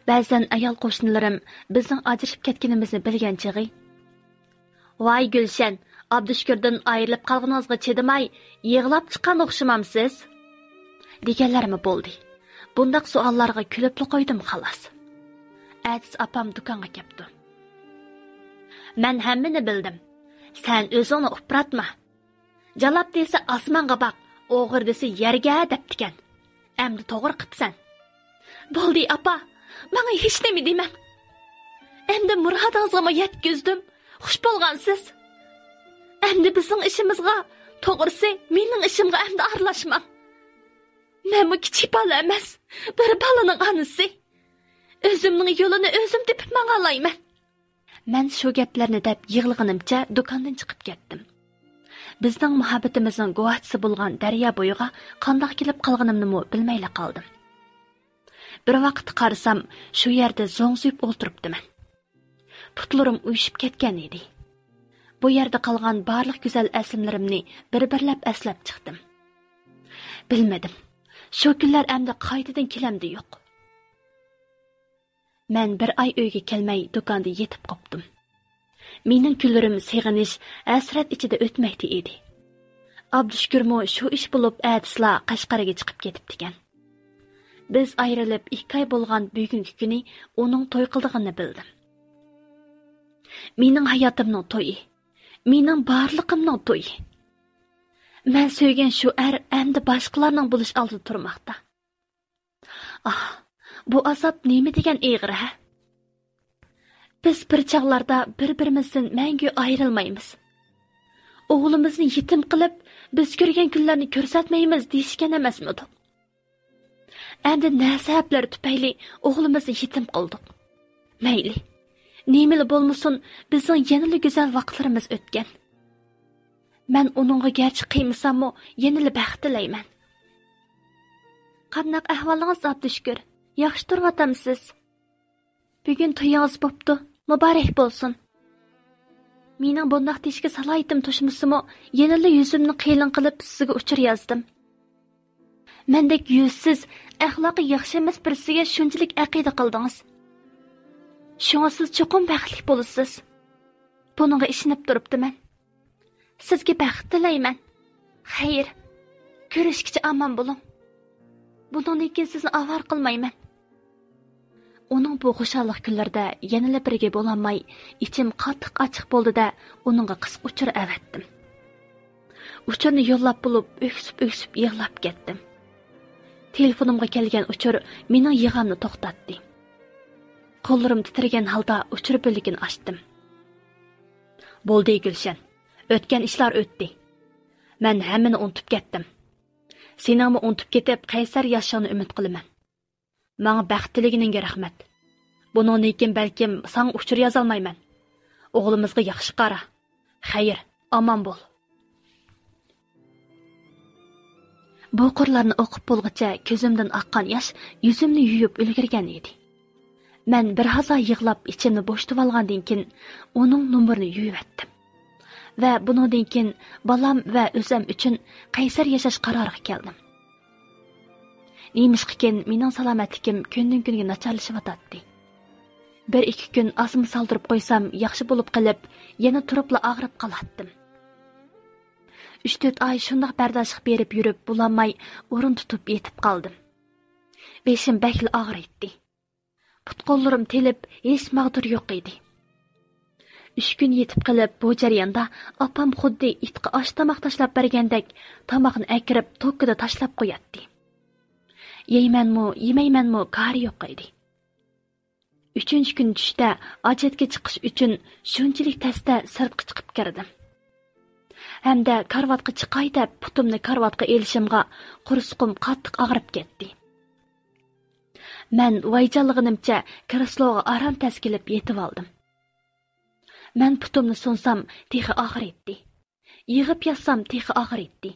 بەزەن ئايال قوشنىلىرىم بىزنىڭ ئاجرىشىپ كەتكىنىمىزنى بىلگەن چېغى، «ۋاي گۈلشەن، ئابدۇشۈكۈردىن ئايرىلىپ قالغىنىڭىزغا چىدىماي، يىغلاپ چىققان ئوخشىمامسىز؟» دېگەنلەرمۇ بولدى. بۇنداق سوئاللارغا كۈلۈپلا قويدۇم، خالاس. ئەتىسى ئاپام دۇكانغا كەپتۇ. مەن ھەممىنى بىلدىم. سەن ئۆزۈڭنى ئۇپراتما. جالاپ دېسە ئاسمانغا باق، ئوغرى دېسە يەرگە دەپتىكەن. ئەمدى توغرا قىپسەن. بولدى ئاپا، ماڭا ھېچنېمە دېمەڭ. ئەمدى مۇرادىڭىزغىمۇ يەتكۈزدۈم. خۇش بولغانسىز. ئەمدى بىزنىڭ ئىشىمىزغا، توغرىسى، مېنىڭ ئىشىمغا ئەمدى ئارىلاشماڭ. مەنمۇ كىچىك بالا ئەمەس، بىر بالىنىڭ ئانىسى. ئۆزۈمنىڭ يولىنى ئۆزۈم تېپىپ ماڭالايمەن. مەن شۇ گەپلەرنى دەپ يىغلىغىنىمچە دۇكاندىن چىقىپ كەتتىم. بىزنىڭ مۇھەببىتىمىزنىڭ گۇۋاھچىسى بولغان دەريا بويىغا قانداق كېلىپ قالغىنىمنىمۇ بىلمەيلا قالدىم. بىر ۋاقىتتا قارىسام، شۇ يەردە زوڭزىيىپ ئولتۇرۇپتىمەن. پۇتلىرىم ئۇيۇشۇپ كەتكەن ئىدى. بۇ يەردە قالغان بارلىق گۈزەل ئەسلىمىلىرىمنى بىر-بىرلەپ ئەسلەپ چىقتىم. بىلمىدىم، شۇ كۈنلەر ئەمدى قايتىدىن كېلەمدۇ يوق. مەن بىر ئاي ئۆيگە كەلمەي دۇكاندا يېتىپ قوپتۇم. مېنىڭ كۈنلىرىم سېغىنىش، ھەسرەت ئىچىدە ئۆتمەكتە ئىدى. ئابدۇشۈكۈرمۇ شۇ ئىش بولۇپ ئەتىسىلا قەشقەرگە چىقىپ كېتىپتىكەن. بىز ئايرىلىپ ئىككى ئاي بولغان بۈگۈنكى كۈنى ئۇنىڭ توي قىلىدىغىنىنى بىلدىم. مېنىڭ ھاياتىمنىڭ تويى. مېنىڭ بارلىقىمنىڭ تويى. مەن سۆيگەن شۇ ئەر ئەمدى باشقىلارنىڭ بولۇش ئالدىدا تۇرماقتا. ئاھ، بۇ ئازاب نېمە دېگەن ئېغىر، ھە؟ بىز بىر چاغلاردا بىر-بىرىمىزدىن مەڭگۈ ئايرىلمايمىز. ئوغلىمىزنى يېتىم قىلىپ، بىز كۆرگەن كۈنلەرنى كۆرسەتمەيمىز دېيىشكەن ئەمەسمىدۇق؟ ئەمدى نە سەۋەبلەر تۈپەيلى ئوغلىمىزنى يېتىم قىلدۇق؟ مەيلى، نېمىلا بولمىسۇن، بىزنىڭ يەنىلا گۈزەل ۋاقىتلىرىمىز ئۆتكەن. مەن ئۇنىڭغا گەرچە قىيمىساممۇ، يەنىلا بەخت تىلەيمەن. قانداق ئەھۋالىڭىز، ئابدۇشۈكۈر؟ ياخشى تۇرۇۋاتامسىز؟ بۈگۈن تويىڭىز بوپتۇ، مۇبارەك بولسۇن. مېنىڭ بۇنداق دېيىشكە سالاھىيىتىم توشمىسىمۇ، يەنىلا يۈزۈمنى قېلىن قىلىپ سىزگە ئۇچۇر يازدىم. مەندەك يۈزسىز، ئەخلاقى ياخشى ئەمەس بىرسىگە شۇنچىلىك ئەقىدە قىلدىڭىز. شۇڭا سىز چوقۇم بەختلىك بولىسىز. بۇنىڭغا ئىشىنىپ تۇرۇپتىمەن. سىزگە بەخت تىلەيمەن. خەير، كۆرۈشكىچە ئامان بولۇڭ. بۇنىڭدىن كېيىن سىزنى ئاۋارە قىلمايمەن. ئۇنىڭ بۇ خۇشاللىق كۈنلىرىدە يەنىلا بىرگە بولالماي، ئىچىم قاتتىق ئاچچىق بولدى-دە، ئۇنىڭغا قىسقا ئۇچۇر ئەۋەتتىم. ئۇچۇرنى يوللاپ بولۇپ، ئۆكسۈپ-ئۆكسۈپ يىغلاپ كەتتىم. تېلېفونۇمغا كەلگەن ئۇچۇر مېنىڭ يىغامنى توختاتتى. قوللىرىم تىترىگەن ھالدا ئۇچۇر بۆلىكىنى ئاچتىم. بولدى، گۈلشەن. ئۆتكەن ئىشلار ئۆتتى. مەن ھەممىنى ئۇنتۇپ كەتتىم. سېنىڭمۇ ئۇنتۇپ كېتىپ، قەيسەر ياشىشىڭنى ئۈمىد قىلىمەن. ماڭا بەخت تىلىگىنىڭگە رەھمەت. بۇنىڭدىن كېيىن بەلكىم ساڭا ئۇچۇر يازالمايمەن. ئوغلىمىزغا ياخشى قارا. خەير، ئامان بول. بۇ قۇرلارنى ئوقۇپ بولغۇچە كۆزۈمدىن ئاققان ياش يۈزۈمنى يۇيۇپ ئۈلگۈرگەن ئىدى. مەن بىر ھازا يىغلاپ ئىچىمنى بوشىتىۋالغاندىن كېيىن ئۇنىڭ نومۇرىنى يۇيۇۋەتتىم. ۋە بۇنىڭدىن كېيىن بالام ۋە ئۆزۈم ئۈچۈن قەيسەر ياشاش قارارىغا كەلدىم. نېمىشقىكىن مېنىڭ سالامەتلىكىم كۈندىن-كۈنگە ناچارلىشىۋاتاتتى. بىر-ئىككى كۈن ئازمۇ سالدۇرۇپ قويسام ياخشى بولۇپ قېلىپ، يەنە تۇرۇپلا ئاغرىپ قالاتتىم. ئۈچ-تۆت ئاي شۇنداق بەرداشلىق بېرىپ يۈرۈپ بولالماي ئورۇن تۇتۇپ يېتىپ قالدىم. بېشىم بەكلا ئاغرىيتتى. پۇت-قوللىرىم تېلىپ، ھېچ ماغدۇر يوق ئىدى. ئۈچ كۈن يېتىپ قېلىپ، بۇ جەرياندا ئاپام خۇددى ئىتقا ئاش-تاماق تاشلاپ بەرگەندەك تاماقنى ئەكىرىپ، توككىدا تاشلاپ قوياتتى. يەيمەنمۇ، يېمەيمەنمۇ كارى يوق ئىدى. ئۈچىنچى كۈنى چۈشتە ھاجەتكە چىقىش ئۈچۈن شۇنچىلىك تەستە سىرتقا چىقىپ كىردىم. ھەمدە كارىۋاتقا چىقاي دەپ پۇتۇمنى كارىۋاتقا ئېلىشىمغا قورسىقىم قاتتىق ئاغرىپ كەتتى. مەن ۋايجانلىغىنىمچە كرېسلوغا ئاران تەسكىلىپ يېتىۋالدىم. مەن پۇتۇمنى سۇنسام تېخى ئاغرىيتتى. يىغىپ ياتسام تېخى ئاغرىيتتى.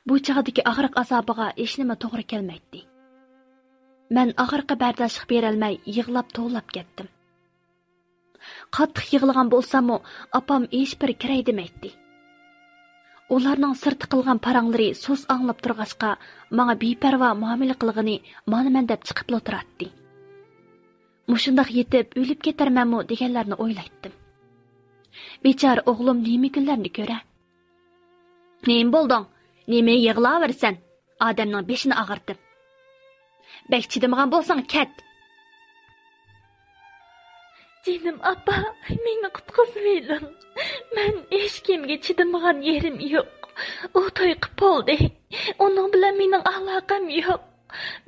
بۇ چاغدىكى ئاغرىق-ئازابىغا ھېچنېمە توغرا كەلمەيتتى. مەن ئاغرىققا بەرداشلىق بېرەلمەي يىغلاپ توۋلاپ كەتتىم. قاتتىق يىغلىغان بولساممۇ، ئاپام ھېچبىر كىرەي دېمەيتتى. ئۇلارنىڭ سىرتتا قىلغان پاراڭلىرى سۇس ئاڭلاپ تۇرغاچقا، ماڭا بىپەرۋا مۇئامىلە قىلغىنى مانا مەن دەپ چىقىپلا تۇراتتى. مۇشۇنداق يېتىپ ئۆلۈپ كېتەرمەنمۇ دېگەنلەرنى ئويلايتتىم. بىچارە ئوغلۇم نېمە كۈنلەرنى كۆرە؟ نېمە بولدۇڭ؟ نېمە يىغلاۋېرىسەن؟ ئادەمنىڭ بېشىنى ئاغرىتىپ. بەك چىدىمىغان بولساڭ كەت. جېنىم ئاپا، مېنى قۇتقۇزۇۋېلىڭ. مەن ھېچكىمگە چىدىمىغان يېرىم يوق. ئۇ توي قىپ بولدى. ئۇنىڭ بىلەن مېنىڭ ئالاقەم يوق.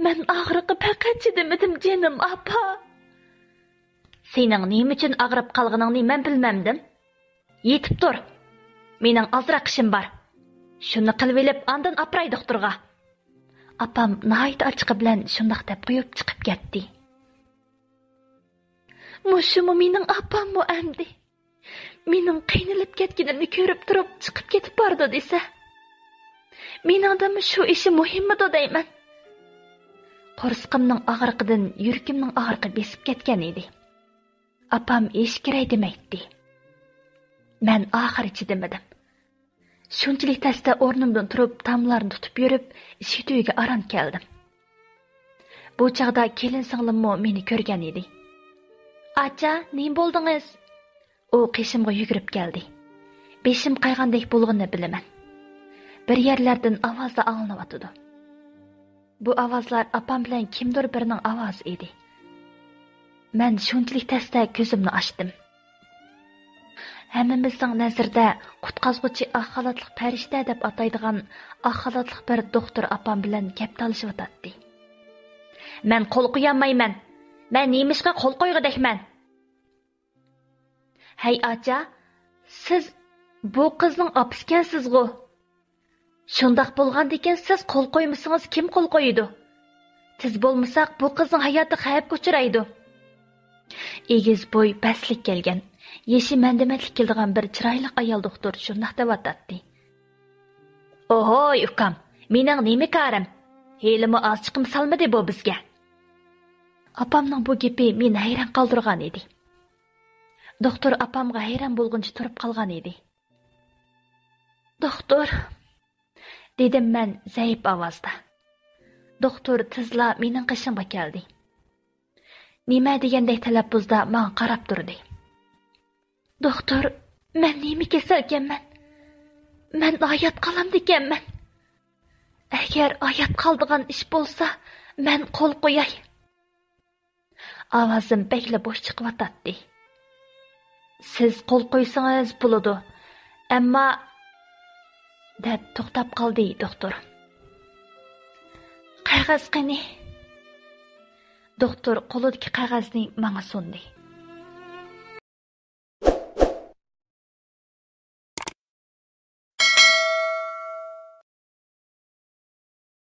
مەن ئاغرىققا پەقەت چىدىمىدىم، جېنىم ئاپا. سېنىڭ نېمە ئۈچۈن ئاغرىپ قالغىنىڭنى مەن بىلمەمدىم؟ يېتىپ تۇر. مېنىڭ ئازراق ئىشىم بار. شۇنى قىلىۋېلىپ، ئاندىن ئاپىراي دوختۇرغا. ئاپام ناھايىتى ئاچچىقى بىلەن شۇنداق دەپ قويۇپ چىقىپ كەتتى. مۇشۇمۇ مېنىڭ ئاپاممۇ ئەمدى؟ مېنىڭ قىينىلىپ كەتكىنىمنى كۆرۈپ تۇرۇپ چىقىپ كېتىپ بارىدۇ دېسە. مېنىڭدىنمۇ شۇ ئىشى مۇھىممىدۇ دەيمەن. قورسىقىمنىڭ ئاغرىقىدىن يۈرىكىمنىڭ ئاغرىقى بېسىپ كەتكەن ئىدى. ئاپام ھېچ كىرەي دېمەيتتى. مەن ئاخىرى چىدىمىدىم. شۇنچىلىك تەستە ئورنۇمدىن تۇرۇپ، تاملارنى تۇتۇپ يۈرۈپ، ئىشىك تۈۋىگە ئاران كەلدىم. بۇ چاغدا كېلىن سىڭلىممۇ مېنى كۆرگەن ئىدى. «ئاچا، نېمە بولدىڭىز؟» ئۇ قېشىمغا يۈگۈرۈپ كەلدى. بېشىم قايغاندەك بولغىنىنى بىلىمەن. بىر يەرلەردىن ئاۋازلار ئاڭلىنىۋاتىدۇ. بۇ ئاۋازلار ئاپام بىلەن كىمدۇر بىرىنىڭ ئاۋازى ئىدى. مەن شۇنچىلىك تەستە كۆزۈمنى ئاچتىم. ھەممىمىزنىڭ نەزىرىدە قۇتقازغۇچى ئاق خالاتلىق پەرىشتە دەپ ئاتايدىغان ئاق خالاتلىق بىر دوختۇر ئاپام بىلەن گەپ تالىشىۋاتاتتى. مەن قول قويالمايمەن. مەن نېمىشقا قول قويغۇدەكمەن؟ ھەي ئاچا، سىز بۇ قىزنىڭ ئاپىسىكەنسىزغۇ؟ شۇنداق بولغاندىكىن سىز قول قويمىسىڭىز كىم قول قويىدۇ؟ تېز بولمىساق بۇ قىزنىڭ ھاياتى خەۋپكە ئۇچرايدۇ. ئېگىز بوي، پەسلىك كەلگەن، يېشى مەندە-مەندىلىك كېلىدىغان بىر چىرايلىق ئايال دوختۇر شۇنداق دەۋاتاتتى. ئوھوي ئۇكام، مېنىڭ نېمە كارىم؟ ھېلىمۇ ئازچىقىمۇ سالمىدى بۇ بىزگە. ئاپامنىڭ بۇ گېپى مېنى ھەيران قالدۇرغان ئىدى. دوختۇر ئاپامغا ھەيران بولغۇنچە تۇرۇپ قالغان ئىدى. دوختۇر، دېدىم مەن زەئىپ ئاۋازدا. دوختۇر تېزلا مېنىڭ قېشىمغا كەلدى. نېمە دېگەندەك تەلەپپۇزدا ماڭا قاراپ تۇردى. دوختۇر، مەن نېمە كېسەلكەنمەن؟ مەن ھايات قالامدىكەنمەن؟ ئەگەر ھايات قالىدىغان ئىش بولسا، مەن قول قوياي. ئاۋازىم بەكلا بوش چىقىۋاتاتتى. سىز قول قويسىڭىز بولىدۇ، ئەمما، دەپ توختاپ قالدى دوختۇر. قەغەز قېنى؟ دوختۇر قولىدىكى قەغەزنى ماڭا سۇندى.